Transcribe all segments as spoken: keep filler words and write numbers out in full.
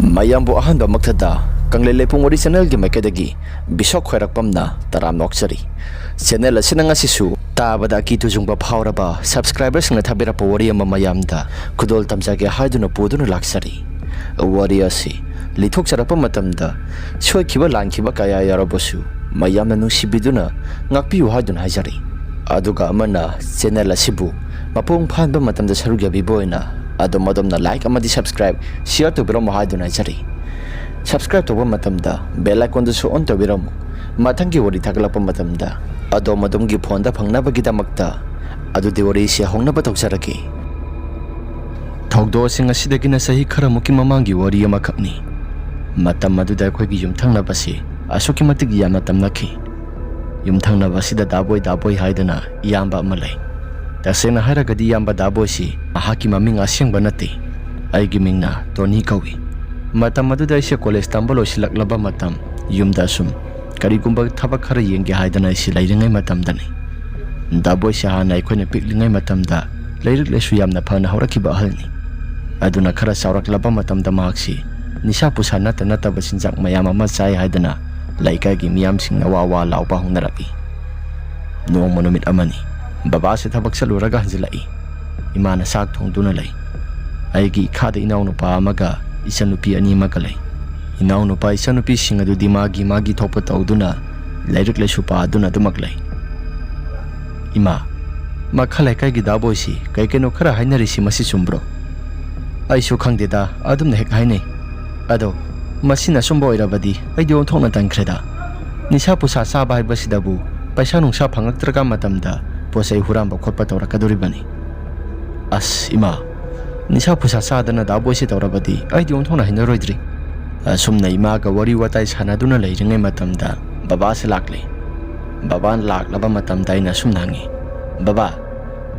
ꯃꯌꯥꯝꯕꯨ ꯑꯍꯥꯟꯕꯃꯛꯇꯗ ꯀꯪꯂꯩ ꯂꯩꯄꯨꯡ ꯋꯥꯔꯤ ꯆꯦꯅꯦꯜꯒꯤ ꯃꯥꯏꯀꯩꯗꯒꯤ ꯕꯤꯁꯣꯛ ꯈ꯭ꯋꯥꯏꯔꯥꯛꯄꯝꯅ ꯇꯔꯥꯝꯅ ꯑꯣꯛꯆꯔꯤ꯫ ꯆꯦꯅꯦꯜ ꯑꯁꯤꯅ ꯉꯁꯤꯁꯨ ꯇꯥꯕꯗ ꯑꯀꯤ ꯇꯨꯖꯨꯡꯕ ꯐꯥꯎꯔꯕ ꯁꯕꯁꯀ꯭ꯔꯥꯏꯕꯔꯁꯤꯡꯅ ꯊꯥꯕꯤꯔꯛꯄ ꯋꯥꯔꯤ ꯑꯃ ꯃꯌꯥꯝꯗ ꯈꯨꯗꯣꯜ ꯇꯝꯖꯒꯦ ꯍꯥꯏꯗꯨꯅ ꯄꯨꯗꯨꯅ ꯂꯥꯛꯆꯔꯤ꯫ ꯋꯥꯔꯤ ꯑꯁꯤ ꯂꯤꯊꯣꯛꯆꯔꯛꯄ ꯃꯇꯝꯗ ꯁꯣꯏꯈꯤꯕ ꯂꯥꯟꯈꯤꯕ ꯀꯌꯥ ꯌꯥꯎꯔꯕꯁꯨ ꯃꯌꯥꯝꯅ ꯅꯨꯡꯁꯤꯕꯤꯗꯨꯅ ꯉꯥꯛꯄꯤꯌꯨ ꯍꯥꯏꯗꯨꯅ ꯍꯥꯏꯖꯔꯤ꯫ ꯑꯗꯨꯒ ꯑꯃꯅ ꯆꯦꯅꯦꯜ ꯑꯁꯤꯕꯨ ꯃꯄꯨꯡ ꯐꯥꯍꯟꯕ ꯃꯇꯝꯗ ꯁꯔꯨꯛ ꯌꯥꯕꯤꯕ ꯑꯣꯏꯅ ꯑꯗꯣꯝ ꯑꯗꯣꯝꯅ ꯂꯥꯏꯛ ꯑꯃꯗꯤ ꯁꯕꯁꯀ꯭ꯔꯥꯏꯕ, ꯁꯤꯌꯔ ꯇꯧꯕꯤꯔꯝꯃꯨ ꯍꯥꯏꯗꯨꯅ ꯍꯥꯏꯖꯔꯤ꯫ ꯁꯕꯁꯀ꯭ꯔꯥꯏꯕ ꯇꯧꯕ ꯃꯇꯝꯗ ꯕꯦꯜ ꯑꯥꯏꯀꯣꯟꯗꯨꯁꯨ ꯑꯣꯟ ꯇꯧꯕꯤꯔꯝꯃꯨ꯫ ꯃꯊꯪꯒꯤ ꯋꯥꯔꯤ ꯊꯥꯒꯠꯂꯛꯄ ꯃꯇꯝꯗ ꯑꯗꯣꯝ ꯑꯗꯣꯝꯒꯤ ꯐꯣꯟꯗ ꯐꯪꯅꯕꯒꯤꯗꯃꯛꯇ ꯑꯗꯨꯗꯤ ꯋꯥꯔꯤꯁꯤ ꯍꯧꯅꯕ ꯇꯧꯖꯔꯒꯦ꯫ ꯊꯧꯗꯣꯛ ꯑꯁꯤ ꯉꯁꯤꯗꯒꯤꯅ ꯆꯍꯤ ꯈꯔꯃꯨꯛꯀꯤ ꯃꯃꯥꯡꯒꯤ ꯋꯥꯔꯤ ꯑꯃꯈꯛꯅꯤ꯫ ꯃꯇꯝ ꯑꯗꯨꯗ ꯑꯩꯈꯣꯏꯒꯤ ꯌꯨꯝꯊꯪꯅꯕꯁꯤ ꯑꯁꯨꯛꯀꯤ ꯃꯇꯤꯛ ꯌꯥꯝꯅ ꯇꯝꯅꯈꯤ꯫ ꯌꯨꯝꯊꯪꯅꯕ ꯑꯁꯤꯗ ꯗꯥꯕꯣꯏ ꯗꯥꯕꯣꯏ ꯍꯥꯏꯗꯅ ꯏꯌꯥꯝꯕ ꯑꯃ ꯂꯩ꯫ ꯇꯁꯦꯡꯅ ꯍꯥꯏꯔꯒꯗꯤ ꯏꯌꯥꯝꯕ ꯗꯥꯕꯣꯏꯁꯤ ꯃꯍꯥꯛꯀꯤ ꯃꯃꯤꯡ ꯑꯁꯦꯡꯕ ꯅꯠꯇꯦ꯫ ꯑꯩꯒꯤ ꯃꯤꯡꯅ ꯇꯣꯅꯤ ꯀꯧꯏ꯫ ꯃꯇꯝ ꯑꯗꯨꯗ ꯑꯩꯁꯦ ꯀꯣꯂꯦꯖ ꯇꯝꯕ ꯂꯣꯏꯁꯤꯜꯂꯛꯂꯕ ꯃꯇꯝ, ꯌꯨꯝꯗ ꯑꯁꯨꯝ ꯀꯔꯤꯒꯨꯝꯕ ꯊꯕꯛ ꯈꯔ ꯌꯦꯡꯒꯦ ꯍꯥꯏꯗꯅ ꯑꯩꯁꯤ ꯂꯩꯔꯤꯉꯩ ꯃꯇꯝꯗꯅꯤ꯫ ꯗꯥꯕꯣꯏꯁꯦ ꯍꯥꯟꯅ ꯑꯩꯈꯣꯏꯅ ꯄꯤꯛꯂꯤꯉꯩ ꯃꯇꯝꯗ ꯂꯥꯏꯔꯤꯛ ꯂꯥꯏꯁꯨ ꯌꯥꯝꯅ ꯐꯅ ꯍꯧꯔꯛꯈꯤꯕ ꯑꯍꯜꯅꯤ꯫ ꯑꯗꯨꯅ ꯈꯔ ꯆꯥꯎꯔꯛꯂꯕ ꯃꯇꯝꯗ ꯃꯍꯥꯛꯁꯤ ꯅꯤꯁꯥ ꯄꯨꯁꯥ ꯅꯠꯇ ꯅꯠꯇꯕ ꯆꯤꯟꯖꯥꯛ ꯃꯌꯥꯝ ꯑꯃ ꯆꯥꯏ ꯍꯥꯏꯗꯅ ꯂꯩꯀꯥꯏꯒꯤ ꯃꯤꯌꯥꯝꯁꯤꯡꯅ ꯋꯥ ꯋꯥ ꯂꯥꯎꯕ ꯍꯧꯅꯔꯛꯏ꯫ ꯅꯣꯡꯃ ꯅꯨꯃꯤꯠ ꯑꯃꯅꯤ꯫ ꯕꯕꯥꯁꯦ ꯊꯕꯛ ꯆꯠꯂꯨꯔꯒ ꯍꯟꯖꯤꯜꯂꯛꯏ꯫ ꯏꯃꯥꯅ ꯆꯥꯛ ꯊꯣꯡꯗꯨꯅ ꯂꯩ꯫ ꯑꯩꯒꯤ ꯏꯈꯥꯗ ꯏꯅꯥꯎꯅꯨꯄꯥ ꯑꯃꯒ ꯏꯆꯟꯅꯨꯄꯤ ꯑꯅꯤ ꯑꯃꯒ ꯂꯩ꯫ ꯏꯅꯥꯎꯅꯨꯄꯥ ꯏꯆꯟꯅꯨꯄꯤꯁꯤꯡ ꯑꯗꯨꯗꯤ ꯃꯥꯒꯤ ꯃꯥꯒꯤ ꯊꯣꯛꯄ ꯇꯧꯗꯨꯅ ꯂꯥꯏꯔꯤꯛ ꯂꯥꯏꯁꯨ ꯄꯥꯗꯨꯅ ꯑꯗꯨꯃꯛ ꯂꯩ꯫ ꯏꯃꯥ, ꯃꯈꯥ ꯂꯩꯀꯥꯏꯒꯤ ꯗꯥꯕꯣꯏꯁꯤ ꯀꯩ ꯀꯩꯅꯣ ꯈꯔ ꯍꯥꯏꯅꯔꯤꯁꯤ ꯃꯁꯤ ꯆꯨꯝꯕ꯭ꯔꯣ? ꯑꯩꯁꯨ ꯈꯪꯗꯦꯗ, ꯑꯗꯨꯝꯅ ꯍꯦꯛ ꯍꯥꯏꯅꯩ꯫ ꯑꯗꯣ ꯃꯁꯤꯅ ꯑꯆꯨꯝꯕ ꯑꯣꯏꯔꯕꯗꯤ ꯑꯩꯗꯤ ꯑꯣꯟꯊꯣꯛꯅ ꯇꯟꯈ꯭ꯔꯦꯗ꯫ ꯅꯤꯁꯥ ꯄꯨꯁꯥ ꯆꯥꯕ ꯍꯥꯏꯕꯁꯤꯗꯕꯨ ꯄꯩꯁꯥ ꯅꯨꯡꯁꯥ ꯐꯪꯉꯛꯇ꯭ꯔꯀꯥꯟ ꯃꯇꯝꯗ ꯄꯣꯠ ꯆꯩ ꯍꯨꯔꯥꯟꯕ ꯈꯣꯠꯄ ꯇꯧꯔꯛꯀꯗꯣꯔꯤꯕꯅꯤ꯫ ꯑꯁ ꯏꯃꯥ, ꯅꯤꯁꯥ ꯄꯨꯁꯥ ꯆꯥꯗꯅ ꯗꯥꯕꯣꯏꯁꯤ ꯇꯧꯔꯕꯗꯤ ꯑꯩꯗꯤ ꯑꯣꯟꯊꯣꯛꯅ ꯍꯩꯅꯔꯣꯏꯗ꯭ꯔꯤ꯫ ꯑꯁꯨꯝꯅ ꯏꯃꯥꯒ ꯋꯥꯔꯤ ꯋꯥꯇꯥꯏ ꯁꯥꯟꯅꯗꯨꯅ ꯂꯩꯔꯤꯉꯩ ꯃꯇꯝꯗ ꯕꯕꯥꯁꯤ ꯂꯥꯛꯂꯦ꯫ ꯕꯕꯥꯅ ꯂꯥꯛꯂꯕ ꯃꯇꯝꯗ ꯑꯩꯅ ꯑꯁꯨꯝꯅ ꯍꯪꯉꯤ, "ꯕꯕꯥ,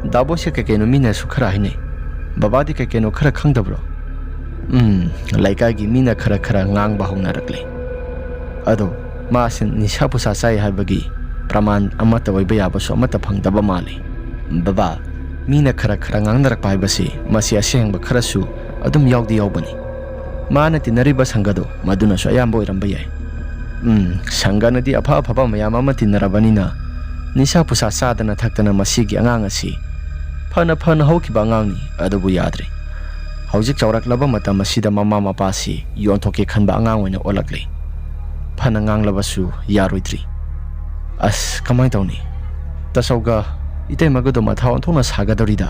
ꯗꯥꯕꯣꯏꯁꯦ ꯀꯩ ꯀꯩꯅꯣ ꯃꯤꯅꯁꯨ ꯈꯔ ꯍꯥꯏꯅꯩ꯫ ꯕꯕꯥꯗꯤ ꯀꯩ ꯀꯩꯅꯣ ꯈꯔ ꯈꯪꯗꯕ꯭ꯔꯣ?" "ꯎꯝ, ꯂꯩꯀꯥꯏꯒꯤ ꯃꯤꯅ ꯈꯔ ꯈꯔ ꯉꯥꯡꯕ ꯍꯧꯅꯔꯛꯂꯦ꯫ ꯑꯗꯣ ꯃꯥꯁꯤ ꯅꯤꯁꯥ ꯄꯨꯁꯥ ꯆꯥꯏ ꯍꯥꯏꯕꯒꯤ ꯄ꯭ꯔꯃꯥꯟ ꯑꯃꯠꯇ ꯑꯣꯏꯕ ꯌꯥꯕꯁꯨ ꯑꯃꯠꯇ ꯐꯪꯗꯕ ꯃꯥꯜꯂꯤ꯫ ꯕꯕꯥ, ꯃꯤꯅ ꯈꯔ ꯈꯔ ꯉꯥꯡꯅꯔꯛꯄ ꯍꯥꯏꯕꯁꯤ ꯃꯁꯤ ꯑꯁꯦꯡꯕ ꯈꯔꯁꯨ ꯑꯗꯨꯝ ꯌꯥꯎꯗꯤ ꯌꯥꯎꯕꯅꯤ꯫ ꯃꯥꯅ ꯇꯤꯟꯅꯔꯤꯕ ꯁꯪꯒꯗꯣ ꯃꯗꯨꯅꯁꯨ ꯑꯌꯥꯝꯕ ꯑꯣꯏꯔꯝꯕ ꯌꯥꯏ꯫ ꯎꯝ, ꯁꯪꯒꯅꯗꯤ ꯑꯐ ꯑꯐꯕ ꯃꯌꯥꯝ ꯑꯃ ꯇꯤꯟꯅꯔꯕꯅꯤꯅ ꯅꯤꯁꯥ ꯄꯨꯁꯥ ꯆꯥꯗꯅ ꯊꯛꯇꯅ ꯃꯁꯤꯒꯤ ꯑꯉꯥꯡ ꯑꯁꯤ ꯐꯅ ꯐꯅ ꯍꯧꯈꯤꯕ ꯑꯉꯥꯡꯅꯤ, ꯑꯗꯨꯕꯨ ꯌꯥꯗ꯭ꯔꯦ꯫ ꯍꯧꯖꯤꯛ ꯆꯥꯎꯔꯛꯂꯕ ꯃꯇꯝ ꯑꯁꯤꯗ ꯃꯃꯥ ꯃꯄꯥꯁꯤ ꯌꯣꯟꯊꯣꯛꯀꯦ ꯈꯟꯕ ꯑꯉꯥꯡ ꯑꯣꯏꯅ ꯑꯣꯜꯂꯛꯂꯦ꯫ ꯐꯅ ꯉꯥꯡꯂꯕꯁꯨ ꯌꯥꯔꯣꯏꯗ꯭ꯔꯤ꯫ ꯑꯁ, ꯀꯃꯥꯏꯅ ꯇꯧꯅꯤ? ꯇꯥꯆꯧꯒ ꯏꯇꯩꯃꯒꯗꯣ ꯃꯊꯥ ꯑꯣꯟꯊꯣꯛꯅ ꯁꯥꯒꯗꯧꯔꯤꯗ꯫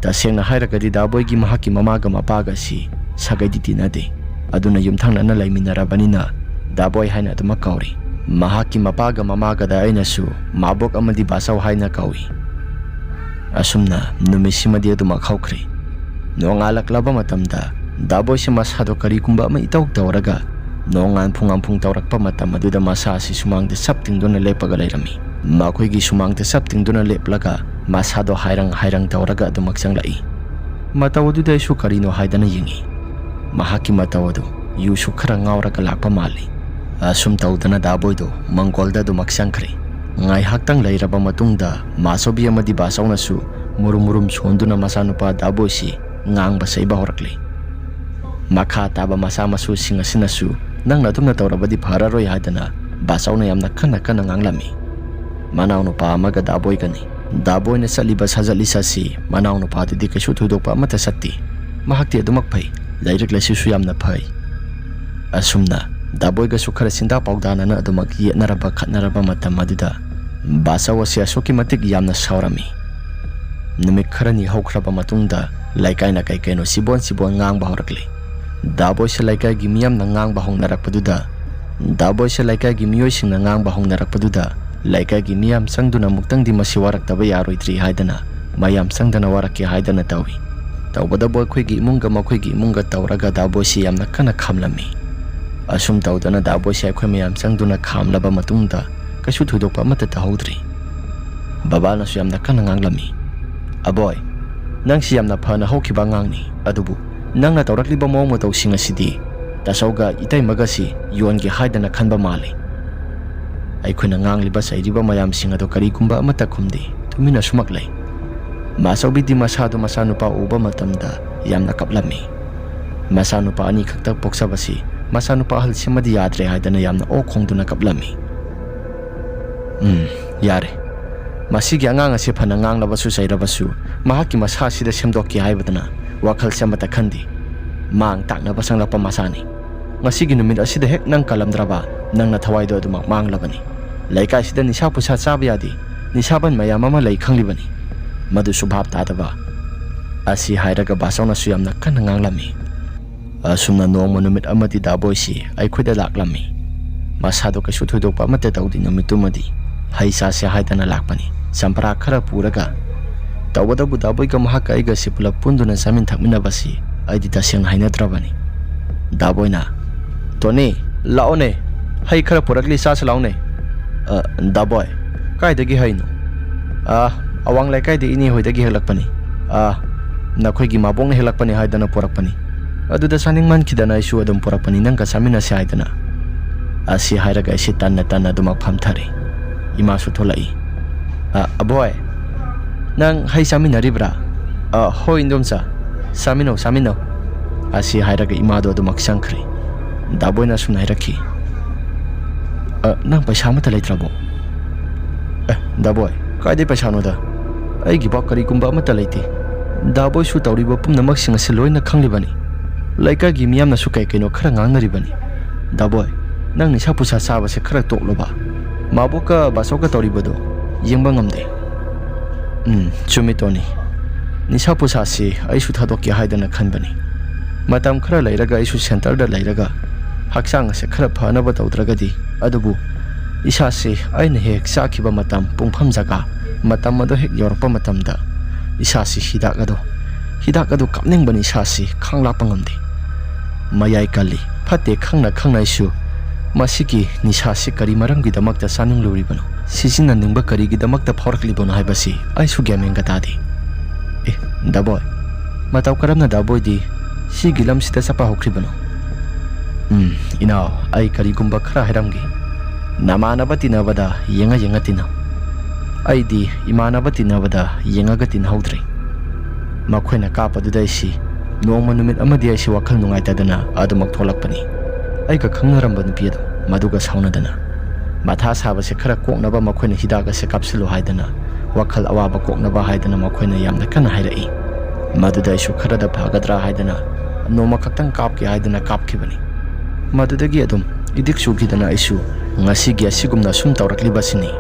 ꯇꯁꯦꯡꯅ ꯍꯥꯏꯔꯒꯗꯤ ꯗꯥꯕꯣꯏꯒꯤ ꯃꯍꯥꯛꯀꯤ ꯃꯃꯥꯒ ꯃꯄꯥꯒꯁꯤ ꯁꯥꯒꯩꯗꯤ ꯇꯤꯟꯅꯗꯦ꯫ ꯑꯗꯨꯅ ꯌꯨꯝꯊꯪꯅꯅ ꯂꯩꯃꯤꯟꯅꯔꯕꯅꯤꯅ ꯗꯥꯕꯣꯏ ꯍꯥꯏꯅ ꯑꯗꯨꯃꯛ ꯀꯧꯔꯤ꯫ ꯃꯍꯥꯛꯀꯤ ꯃꯄꯥꯒ ꯃꯃꯥꯒꯗ ꯑꯩꯅꯁꯨ ꯃꯥꯕꯣꯛ ꯑꯃꯗꯤ ꯕꯥꯆꯧ ꯍꯥꯏꯅ ꯀꯧꯏ꯫ ꯑꯁꯨꯝꯅ ꯅꯨꯃꯤꯠꯁꯤꯃꯗꯤ ꯑꯗꯨꯃꯛ ꯍꯧꯈ꯭ꯔꯦ꯫ ꯅꯣꯡꯉꯥꯜꯂꯛꯂꯕ ꯃꯇꯝꯗ ꯗꯥꯕꯣꯏꯁꯦ ꯃꯁꯥꯗꯣ ꯀꯔꯤꯒꯨꯝꯕ ꯑꯃ ꯏꯇꯧ ꯇꯧꯔꯒ ꯅꯣꯡꯉꯥꯟ ꯐꯨꯡꯉꯥꯟꯐꯨꯡ ꯇꯧꯔꯛꯄ ꯃꯇꯝ ꯑꯗꯨꯗ ꯃꯁꯥ ꯑꯁꯤ ꯁꯨꯃꯥꯡꯗ ꯆꯞ ꯇꯤꯡꯗꯨꯅ ꯂꯦꯞꯄꯒ ꯂꯩꯔꯝꯃꯤ꯫ ꯃꯈꯣꯏꯒꯤ ꯁꯨꯃꯥꯡꯗ ꯆꯞ ꯇꯤꯡꯗꯨꯅ ꯂꯦꯞꯂꯒ ꯃꯁꯥꯗꯣ ꯍꯥꯏꯔꯪ ꯍꯥꯏꯔꯪ ꯇꯧꯔꯒ ꯑꯗꯨꯃꯛ ꯆꯪꯂꯛꯏ꯫ ꯃꯇꯧ ꯑꯗꯨꯗ ꯑꯩꯁꯨ ꯀꯔꯤꯅꯣ ꯍꯥꯏꯗꯅ ꯌꯦꯡꯉꯤ꯫ ꯃꯍꯥꯛꯀꯤ ꯃꯇꯧ ꯑꯗꯨ ꯌꯨꯁꯨ ꯈꯔ ꯉꯥꯎꯔꯒ ꯂꯥꯛꯄ ꯃꯥꯜꯂꯤ꯫ ꯑꯁꯨꯝ ꯇꯧꯗꯅ ꯗꯥꯕꯣꯏꯗꯣ ꯃꯪꯒꯣꯜꯗ ꯑꯗꯨꯃꯛ ꯆꯪꯈ꯭ꯔꯦ꯫ ꯉꯥꯏꯍꯥꯛꯇꯪ ꯂꯩꯔꯕ ꯃꯇꯨꯡꯗ ꯃꯥꯆꯧꯕꯤ ꯑꯃꯗꯤ ꯕꯥꯆꯧꯅꯁꯨ ꯃꯨꯔꯨꯝ ꯃꯨꯔꯨꯝ ꯁꯣꯟꯗꯨꯅ ꯃꯆꯥꯅꯨꯄꯥ ꯗꯥꯕꯣꯏꯁꯤ ꯉꯥꯡꯕ ꯆꯩꯕ ꯍꯧꯔꯛꯂꯤ꯫ ꯃꯈꯥ ꯇꯥꯕ ꯃꯆꯥ ꯃꯁꯨꯁꯤꯡ ꯑꯁꯤꯅꯁꯨ ꯅꯪꯅ ꯑꯗꯨꯝꯅ ꯇꯧꯔꯕꯗꯤ ꯐꯔꯔꯣꯏ ꯍꯥꯏꯗꯅ ꯕꯥꯆꯧꯅ ꯌꯥꯝꯅ ꯀꯟꯅ ꯀꯟꯅ ꯉꯥꯡꯂꯝꯃꯤ꯫ ꯃꯅꯥꯎꯅꯨꯄꯥ ꯑꯃꯒ ꯗꯥꯕꯣꯏꯒꯅꯤ꯫ ꯗꯥꯕꯣꯏꯅ ꯆꯠꯂꯤꯕ ꯁꯥꯖꯠ ꯂꯤꯆꯠꯁꯤ ꯃꯅꯥꯎꯅꯨꯄꯥꯗꯨꯗꯤ ꯀꯩꯁꯨ ꯊꯣꯏꯗꯣꯛꯄ ꯑꯃꯠꯇ ꯆꯠꯇꯦ꯫ ꯃꯍꯥꯛꯇꯤ ꯑꯗꯨꯃꯛ ꯐꯩ, ꯂꯥꯏꯔꯤꯛ ꯂꯥꯏꯁꯨꯁꯨ ꯌꯥꯝꯅ ꯐꯩ꯫ ꯑꯁꯨꯝꯅ ꯗꯥꯕꯣꯏꯒꯁꯨ ꯈꯔ ꯆꯤꯟꯗꯥ ꯄꯥꯎꯗꯥꯅꯅ ꯑꯗꯨꯃꯛ ꯌꯦꯠꯅꯔꯕ ꯈꯠꯅꯔꯕ ꯃꯇꯝ ꯑꯗꯨꯗ ꯕꯥꯆꯧ ꯑꯁꯤ ꯑꯁꯨꯛꯀꯤ ꯃꯇꯤꯛ ꯌꯥꯝꯅ ꯁꯥꯎꯔꯝꯃꯤ꯫ ꯅꯨꯃꯤꯠ ꯈꯔꯅꯤ ꯍꯧꯈ꯭ꯔꯕ ꯃꯇꯨꯡꯗ ꯂꯩꯀꯥꯏꯅ ꯀꯩ ꯀꯩꯅꯣ ꯆꯤꯕꯣꯟ ꯆꯤꯕꯣꯟ ꯉꯥꯡꯕ ꯍꯧꯔꯛꯂꯦ꯫ ꯗꯥꯕꯣꯏꯁꯦ ꯂꯩꯀꯥꯏꯒꯤ ꯃꯤꯌꯥꯝꯅ ꯉꯥꯡꯕ ꯍꯧꯅꯔꯛꯄꯗꯨꯗ, ꯗꯥꯕꯣꯏꯁꯦ ꯂꯩꯀꯥꯏꯒꯤ ꯃꯤꯑꯣꯏꯁꯤꯡꯅ ꯉꯥꯡꯕ ꯍꯧꯅꯔꯛꯄꯗꯨꯗ, ꯂꯩꯀꯥꯏꯒꯤ ꯃꯤꯌꯥꯝ ꯆꯪꯗꯨꯅ ꯑꯃꯨꯛꯇꯪꯗꯤ ꯃꯁꯤ ꯋꯥꯔꯛꯇꯕ ꯌꯥꯔꯣꯏꯗ꯭ꯔꯤ ꯍꯥꯏꯗꯅ ꯃꯌꯥꯝ ꯆꯪꯗꯅ ꯋꯥꯔꯛꯀꯦ ꯍꯥꯏꯗꯅ ꯇꯧꯏ꯫ ꯇꯧꯕꯇꯕꯨ ꯑꯩꯈꯣꯏꯒꯤ ꯏꯃꯨꯡꯒ ꯃꯈꯣꯏꯒꯤ ꯏꯃꯨꯡꯒ ꯇꯧꯔꯒ ꯗꯥꯕꯣꯏꯁꯤ ꯌꯥꯝꯅ ꯀꯟꯅ ꯈꯥꯝꯂꯝꯃꯤ꯫ ꯑꯁꯨꯝ ꯇꯧꯗꯅ ꯗꯥꯕꯣꯏꯁꯤ ꯑꯩꯈꯣꯏ ꯃꯌꯥꯝ ꯆꯪꯗꯨꯅ ꯈꯥꯝꯂꯕ ꯃꯇꯨꯡꯗ ꯀꯩꯁꯨ ꯊꯣꯏꯗꯣꯛꯄ ꯑꯃꯠꯇ ꯇꯧꯍꯧꯗ꯭ꯔꯤ꯫ ꯕꯕꯥꯅꯁꯨ ꯌꯥꯝꯅ ꯀꯟꯅ ꯉꯥꯡꯂꯝꯃꯤ꯫ "ꯑꯕꯣꯏ, ꯅꯪꯁꯤ ꯌꯥꯝꯅ ꯐꯅ ꯍꯧꯈꯤꯕ ꯑꯉꯥꯡꯅꯤ, ꯑꯗꯨꯕꯨ ꯅꯪꯅ ꯇꯧꯔꯛꯂꯤꯕ ꯃꯑꯣꯡ ꯃꯇꯧꯁꯤꯡ ꯑꯁꯤꯗꯤ ꯇꯥꯆꯧꯒ ꯏꯇꯩꯃꯒꯁꯤ ꯌꯣꯟꯒꯦ ꯍꯥꯏꯗꯅ ꯈꯟꯕ ꯃꯥꯜꯂꯤ꯫" ꯑꯩꯈꯣꯏꯅ ꯉꯥꯡꯂꯤꯕ ꯆꯩꯔꯤꯕ ꯃꯌꯥꯝꯁꯤꯡ ꯑꯗꯨ ꯀꯔꯤꯒꯨꯝꯕ ꯑꯃꯠꯇ ꯈꯨꯝꯗꯦ, ꯇꯨꯃꯤꯟꯅ ꯁꯨꯃꯛ ꯂꯩ꯫ ꯃꯥꯆꯧꯕꯤꯗꯤ ꯃꯁꯥꯗꯨ ꯃꯆꯥꯅꯨꯄꯥ ꯎꯕ ꯃꯇꯝꯗ ꯌꯥꯝꯅ ꯀꯞꯂꯝꯃꯤ꯫ ꯃꯆꯥꯅꯨꯄꯥ ꯑꯅꯤꯈꯛꯇ ꯄꯣꯛꯆꯕꯁꯤ ꯃꯆꯥꯅꯨꯄꯥ ꯑꯍꯜꯁꯤꯃꯗꯤ ꯌꯥꯗ꯭ꯔꯦ ꯍꯥꯏꯗꯅ ꯌꯥꯝꯅ ꯑꯣꯛ ꯈꯣꯡꯗꯨꯅ ꯀꯞꯂꯝꯃꯤ꯫ "ꯎꯝ, ꯌꯥꯔꯦ꯫ ꯃꯁꯤꯒꯤ ꯑꯉꯥꯡ ꯑꯁꯤ ꯐꯅ ꯉꯥꯡꯂꯕꯁꯨ ꯆꯩꯔꯕꯁꯨ ꯃꯍꯥꯛꯀꯤ ꯃꯁꯥꯁꯤꯗ ꯁꯦꯝꯗꯣꯛꯀꯦ ꯍꯥꯏꯕꯗꯅ ꯋꯥꯈꯜꯁꯦ ꯑꯃꯠꯇ ꯈꯟꯗꯦ꯫ ꯃꯥꯡ ꯇꯥꯛꯅꯕ ꯆꯪꯂꯛꯄ ꯃꯆꯥꯅꯤ꯫ ꯉꯁꯤꯒꯤ ꯅꯨꯃꯤꯠ ꯑꯁꯤꯗ ꯍꯦꯛ ꯅꯪ ꯀꯜꯂꯝꯗ꯭ꯔꯕ ꯅꯪꯅ ꯊꯋꯥꯏꯗꯣ ꯑꯗꯨꯃꯛ ꯃꯥꯡꯂꯕꯅꯤ꯫ ꯂꯩꯀꯥꯏꯁꯤꯗ ꯅꯤꯁꯥ ꯄꯨꯁꯥ ꯆꯥꯕ ꯌꯥꯗꯦ, ꯅꯤꯁꯥꯕꯟ ꯃꯌꯥꯝ ꯑꯃ ꯂꯩ ꯈꯪꯂꯤꯕꯅꯤ꯫ ꯃꯗꯨꯁꯨ ꯚꯥꯞ ꯇꯥꯗꯕ"꯫ ꯑꯁꯤ ꯍꯥꯏꯔꯒ ꯕꯥꯆꯧꯅꯁꯨ ꯌꯥꯝꯅ ꯀꯟꯅ ꯉꯥꯡꯂꯝꯃꯤ꯫ ꯑꯁꯨꯝꯅ ꯅꯣꯡꯃ ꯅꯨꯃꯤꯠ ꯑꯃꯗꯤ ꯗꯥꯕꯣꯏꯁꯤ ꯑꯩꯈꯣꯏꯗ ꯂꯥꯛꯂꯝꯃꯤ꯫ ꯃꯁꯥꯗꯣ ꯀꯩꯁꯨ ꯊꯣꯏꯗꯣꯛꯄ ꯑꯃꯠꯇ ꯇꯧꯗꯦ꯫ ꯅꯨꯃꯤꯠꯇꯨꯃꯗꯤ ꯍꯩ ꯆꯥꯁꯦ ꯍꯥꯏꯗꯅ ꯂꯥꯛꯄꯅꯤ꯫ ꯆꯝꯄ꯭ꯔꯥ ꯈꯔ ꯄꯨꯔꯒ, ꯇꯧꯕꯇꯕꯨ ꯗꯥꯕꯣꯏꯒ ꯃꯍꯥꯛꯀ ꯑꯩꯒꯁꯤ ꯄꯨꯂꯞ ꯄꯨꯟꯗꯨꯅ ꯆꯥꯃꯤꯟ ꯊꯛꯃꯤꯟꯅꯕꯁꯤ ꯑꯩꯗꯤ ꯇꯁꯦꯡꯅ ꯍꯩꯅꯗ꯭ꯔꯕꯅꯤ꯫ ꯗꯥꯕꯣꯏꯅ, "ꯇꯣꯅꯤ, ꯂꯥꯛꯑꯣꯅꯦ, ꯍꯩ ꯈꯔ ꯄꯨꯔꯛꯂꯤ, ꯆꯥꯁꯤ ꯂꯥꯛꯑꯣꯅꯦ"꯫ "ꯑ, ꯗꯥꯕꯣꯏ, ꯀꯥꯏꯗꯒꯤ ꯍꯩꯅꯣ?" "ꯑ, ꯑꯋꯥꯡ ꯂꯩꯀꯥꯏꯗ ꯏꯅꯦ ꯍꯣꯏꯗꯒꯤ ꯍꯦꯛꯂꯛꯄꯅꯤ꯫ ꯑ, ꯅꯈꯣꯏꯒꯤ ꯃꯥꯕꯣꯛꯅ ꯍꯦꯛꯂꯛꯄꯅꯤ ꯍꯥꯏꯗꯅ ꯄꯨꯔꯛꯄꯅꯤ꯫ ꯑꯗꯨꯗ ꯆꯥꯅꯤꯡꯃꯟꯈꯤꯗꯅ ꯑꯩꯁꯨ ꯑꯗꯨꯝ ꯄꯨꯔꯛꯄꯅꯤ, ꯅꯪꯒ ꯆꯥꯃꯤꯟꯅꯁꯤ ꯍꯥꯏꯗꯅ"꯫ ꯑꯁꯤ ꯍꯥꯏꯔꯒ ꯑꯩꯁꯤ ꯇꯟꯅ ꯇꯟꯅ ꯑꯗꯨꯃꯛ ꯐꯝꯊꯔꯦ꯫ ꯏꯃꯥꯁꯨ ꯊꯣꯛꯂꯛꯏ꯫ "ꯑ, ꯑꯕꯣꯏ, ꯅꯪ ꯍꯩ ꯆꯥꯃꯤꯟꯅꯔꯤꯕ꯭ꯔꯥ?" "ꯑ, ꯍꯣꯏ, ꯏꯟꯗꯣꯝꯆꯥ, ꯆꯥꯃꯤꯟꯅꯧ, ꯆꯥꯃꯤꯟꯅꯧ"꯫ ꯑꯁꯤ ꯍꯥꯏꯔꯒ ꯏꯃꯥꯗꯣ ꯑꯗꯨꯃꯛ ꯆꯪꯈ꯭ꯔꯦ꯫ ꯗꯥꯕꯣꯏꯅ ꯑꯁꯨꯝꯅ ꯍꯥꯏꯔꯛꯈꯤ, "ꯑ, ꯅꯪ ꯄꯩꯁꯥ ꯑꯃꯠꯇ ꯂꯩꯇ꯭ꯔꯕꯣ?" "ꯑꯦ, ꯗꯥꯕꯣꯏ, ꯀꯥꯏꯗꯩ ꯄꯩꯁꯥꯅꯣꯗ? ꯑꯩꯒꯤꯐꯥꯎ ꯀꯔꯤꯒꯨꯝꯕ ꯑꯃꯠꯇ ꯂꯩꯇꯦ꯫ ꯗꯥꯕꯣꯏꯁꯨ ꯇꯧꯔꯤꯕ ꯄꯨꯝꯅꯃꯛꯁꯤꯡ ꯑꯁꯤ ꯂꯣꯏꯅ ꯈꯪꯂꯤꯕꯅꯤ꯫ ꯂꯩꯀꯥꯏꯒꯤ ꯃꯤꯌꯥꯝꯅꯁꯨ ꯀꯩ ꯀꯩꯅꯣ ꯈꯔ ꯉꯥꯡꯅꯔꯤꯕꯅꯤ꯫ ꯗꯥꯕꯣꯏ, ꯅꯪ ꯅꯤꯁꯥ ꯄꯨꯁꯥ ꯆꯥꯕꯁꯦ ꯈꯔ ꯇꯣꯛꯂꯣꯕ꯫ ꯃꯥꯕꯣꯛꯀ ꯕꯥꯆꯧꯒ ꯇꯧꯔꯤꯕꯗꯣ ꯌꯦꯡꯕ ꯉꯝꯗꯦ"꯫ "ꯎꯝ, ꯆꯨꯝꯃꯤ ꯇꯣꯅꯤ꯫ ꯅꯤꯁꯥ ꯄꯨꯁꯥꯁꯤ ꯑꯩꯁꯨ ꯊꯥꯗꯣꯛꯀꯦ ꯍꯥꯏꯗꯅ ꯈꯟꯕꯅꯤ꯫ ꯃꯇꯝ ꯈꯔ ꯂꯩꯔꯒ ꯑꯩꯁꯨ ꯁꯦꯟꯇꯔꯗ ꯂꯩꯔꯒ ꯍꯛꯆꯥꯡ ꯑꯁꯦ ꯈꯔ ꯐꯅꯕ ꯇꯧꯗ꯭ꯔꯒꯗꯤ, ꯑꯗꯨꯕꯨ ꯏꯁꯥꯁꯤ ꯑꯩꯅ ꯍꯦꯛ ꯆꯥꯈꯤꯕ ꯃꯇꯝ, ꯄꯨꯡꯐꯝ, ꯖꯒꯥ, ꯃꯇꯝ ꯑꯗꯨ ꯍꯦꯛ ꯌꯧꯔꯛꯄ ꯃꯇꯝꯗ ꯏꯁꯥꯁꯤ ꯍꯤꯗꯥꯛ ꯑꯗꯨ, ꯍꯤꯗꯥꯛ ꯑꯗꯨ ꯀꯥꯞꯅꯤꯡꯕꯅꯤ, ꯏꯁꯥꯁꯤ ꯈꯥꯡ ꯂꯥꯛꯄ ꯉꯝꯗꯦ꯫ ꯃꯌꯥꯏ ꯀꯜꯂꯤ꯫ ꯐꯠꯇꯦ ꯈꯪꯅ ꯈꯪꯅ ꯑꯩꯁꯨ ꯃꯁꯤꯒꯤ ꯅꯤꯁꯥꯁꯤ ꯀꯔꯤ ꯃꯔꯝꯒꯤꯗꯃꯛꯇ ꯆꯥꯅꯤꯡꯂꯨꯔꯤꯕꯅꯣ? ꯁꯤꯖꯤꯟꯅꯅꯤꯡꯕ ꯀꯔꯤꯒꯤꯗꯃꯛꯇ ꯐꯥꯎꯔꯛꯂꯤꯕꯅꯣ ꯍꯥꯏꯕꯁꯤ ꯑꯩꯁꯨ ꯒ꯭ꯌꯥꯟ ꯃꯦꯟꯒ ꯇꯥꯗꯦ"꯫ "ꯑꯦ, ꯗꯥꯕꯣꯏ, ꯃꯇꯧ ꯀꯔꯝꯅ ꯗꯥꯕꯣꯏꯗꯤ ꯁꯤꯒꯤ ꯂꯝꯁꯤꯗ ꯆꯠꯄ ꯍꯧꯈ꯭ꯔꯤꯕꯅꯣ?" "ꯎꯝ, ꯏꯅꯥꯎ, ꯑꯩ ꯀꯔꯤꯒꯨꯝꯕ ꯈꯔ ꯍꯥꯏꯔꯝꯒꯦ꯫ ꯅꯃꯥꯟꯅꯕ ꯇꯤꯟꯅꯕꯗ ꯌꯦꯡꯉ ꯌꯦꯡꯉ ꯇꯤꯟꯅꯧ꯫ ꯑꯩꯗꯤ ꯏꯃꯥꯟꯅꯕ ꯇꯤꯟꯅꯕꯗ ꯌꯦꯡꯉꯒ ꯇꯤꯟꯅꯍꯧꯗ꯭ꯔꯦ꯫ ꯃꯈꯣꯏꯅ ꯀꯥꯞꯄꯗꯨꯗ ꯑꯩꯁꯤ ꯅꯣꯡꯃ ꯅꯨꯃꯤꯠ ꯑꯃꯗꯤ ꯑꯩꯁꯤ ꯋꯥꯈꯜ ꯅꯨꯡꯉꯥꯏꯇꯗꯅ ꯑꯗꯨꯃꯛ ꯊꯣꯛꯂꯛꯄꯅꯤ꯫ ꯑꯩꯒ ꯈꯪꯅꯔꯝꯕ ꯅꯨꯄꯤ ꯑꯗꯣ ꯃꯗꯨꯒ ꯁꯥꯎꯅꯗꯅ, ꯃꯊꯥ ꯁꯥꯕꯁꯦ ꯈꯔ ꯀꯣꯛꯅꯕ ꯃꯈꯣꯏꯅ ꯍꯤꯗꯥꯛ ꯑꯁꯦ ꯀꯥꯞꯁꯤꯜꯂꯨ ꯍꯥꯏꯗꯅ, ꯋꯥꯈꯜ ꯑꯋꯥꯕ ꯀꯣꯛꯅꯕ ꯍꯥꯏꯗꯅ ꯃꯈꯣꯏꯅ ꯌꯥꯝꯅ ꯀꯟꯅ ꯍꯥꯏꯔꯛꯏ꯫ ꯃꯗꯨꯗ ꯑꯩꯁꯨ ꯈꯔꯗ ꯐꯒꯗ꯭ꯔꯥ ꯍꯥꯏꯗꯅ ꯅꯣꯡꯃ ꯈꯛꯇꯪ ꯀꯥꯞꯀꯦ ꯍꯥꯏꯗꯅ ꯀꯥꯞꯈꯤꯕꯅꯤ꯫ ꯃꯗꯨꯗꯒꯤ ꯑꯗꯨꯝ ꯏꯗꯤꯛ ꯆꯨꯈꯤꯗꯅ ꯑꯩꯁꯨ ꯉꯁꯤꯒꯤ ꯑꯁꯤꯒꯨꯝꯅ ꯁꯨꯝ ꯇꯧꯔꯛꯂꯤꯕꯁꯤꯅꯤ꯫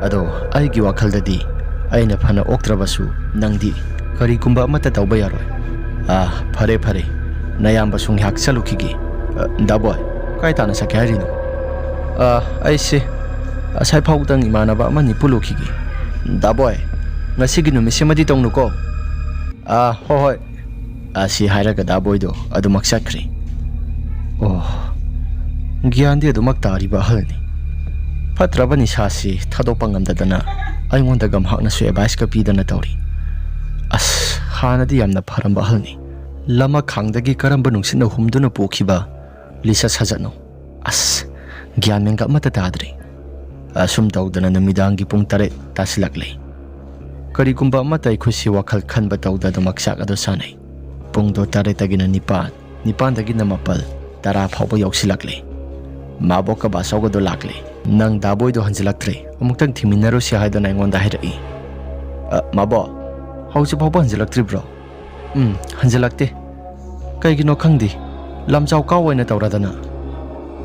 ꯑꯗꯣ ꯑꯩꯒꯤ ꯋꯥꯈꯜꯗꯗꯤ ꯑꯩꯅ ꯐꯅ ꯑꯣꯛꯇ꯭ꯔꯕꯁꯨ ꯅꯪꯗꯤ ꯀꯔꯤꯒꯨꯝꯕ ꯑꯃꯠꯇ ꯇꯧꯕ ꯌꯥꯔꯣꯏ꯫ ꯑꯥ, ꯐꯔꯦ, ꯐꯔꯦ꯫ ꯅꯌꯥꯝꯕꯁꯨ ꯉꯥꯏꯍꯥꯛ ꯆꯠꯂꯨꯈꯤꯒꯦ꯫ ꯑ, ꯗꯥꯕꯣꯏ, ꯀꯥꯏ ꯇꯥꯟꯅ ꯆꯠꯀꯦ ꯍꯥꯏꯔꯤꯅꯣ? ꯑ, ꯑꯩꯁꯦ ꯉꯁꯥꯏ ꯐꯥꯎꯗꯪ ꯏꯃꯥꯟꯅꯕ ꯑꯃꯅꯤ ꯄꯨꯜꯂꯨꯈꯤꯒꯦ꯫ ꯗꯥꯕꯣꯏ, ꯉꯁꯤꯒꯤ ꯅꯨꯃꯤꯠꯁꯤꯃꯗꯤ ꯇꯧꯅꯨꯀꯣ꯫ ꯑ, ꯍꯣꯏ, ꯍꯣꯏ꯫ ꯑꯁꯤ ꯍꯥꯏꯔꯒ ꯗꯥꯕꯣꯏꯗꯣ ꯑꯗꯨꯃꯛ ꯆꯠꯈ꯭ꯔꯦ꯫ ꯑꯣ, ꯒ꯭ꯌꯥꯟꯗꯤ ꯑꯗꯨꯃꯛ ꯇꯥꯔꯤꯕ ꯑꯍꯜꯅꯤ꯫ ꯐꯠꯇ꯭ꯔꯕ ꯅꯤꯁꯥꯁꯤ ꯊꯥꯗꯣꯛꯄ ꯉꯝꯗꯗꯅ ꯑꯩꯉꯣꯟꯗꯒ ꯃꯍꯥꯛꯅꯁꯨ ꯑꯦꯗꯚꯥꯏꯁꯀ ꯄꯤꯗꯅ ꯇꯧꯔꯤ꯫ ꯑꯁ, ꯍꯥꯟꯅꯗꯤ ꯌꯥꯝꯅ ꯐꯔꯝꯕ ꯑꯍꯜꯅꯤ꯫ ꯂꯃꯈꯥꯡꯗꯒꯤ ꯀꯔꯝꯕ ꯅꯨꯡꯁꯤꯠꯅ ꯍꯨꯝꯗꯨꯅ ꯄꯨꯈꯤꯕ ꯂꯤꯆꯠ ꯁꯥꯖꯠꯅꯣ? ꯑꯁ, ꯒ꯭ꯌꯥꯟ ꯃꯦꯟꯒ ꯑꯃꯠꯇ ꯇꯥꯗ꯭ꯔꯦ꯫ ꯑꯁꯨꯝ ꯇꯧꯗꯅ ꯅꯨꯃꯤꯗꯥꯡꯒꯤ ꯄꯨꯡ ꯇꯔꯦꯠ ꯇꯥꯁꯤꯜꯂꯛꯂꯦ꯫ ꯀꯔꯤꯒꯨꯝꯕ ꯑꯃꯠꯇ ꯑꯩꯈꯣꯏꯁꯤ ꯋꯥꯈꯜ ꯈꯟꯕ ꯇꯧꯗ ꯑꯗꯨꯃꯛ ꯆꯥꯛ ꯑꯗꯨ ꯆꯥꯅꯩ꯫ ꯄꯨꯡꯗꯣ ꯇꯔꯦꯠꯇꯒꯤꯅ ꯅꯤꯄꯥꯟ, ꯅꯤꯄꯥꯟꯗꯒꯤꯅ ꯃꯥꯄꯜ, ꯇꯔꯥ ꯐꯥꯎꯕ ꯌꯧꯁꯤꯜꯂꯛꯂꯦ꯫ ꯃꯥꯕꯣꯛꯀ ꯕꯥꯆꯧꯒꯗꯣ ꯂꯥꯛꯂꯦ꯫ "ꯅꯪ ꯗꯥꯕꯣꯏꯗꯣ ꯍꯟꯖꯤꯜꯂꯛꯇ꯭ꯔꯦ, ꯑꯃꯨꯛꯇꯪ ꯊꯤꯃꯤꯟꯅꯔꯨꯁꯤ" ꯍꯥꯏꯗꯅ ꯑꯩꯉꯣꯟꯗ ꯍꯥꯏꯔꯛꯏ꯫ "ꯑ, ꯃꯥꯕꯣꯛ, ꯍꯧꯖꯤꯛ ꯐꯥꯎꯕ ꯍꯟꯖꯤꯜꯂꯛꯇ꯭ꯔꯤꯕ꯭ꯔꯣ?" "ꯎꯝ, ꯍꯟꯖꯤꯜꯂꯛꯇꯦ꯫ ꯀꯩꯒꯤꯅꯣ ꯈꯪꯗꯦ, ꯂꯝꯖꯥꯎ ꯀꯥꯎ ꯑꯣꯏꯅ ꯇꯧꯔꯗꯅ꯫"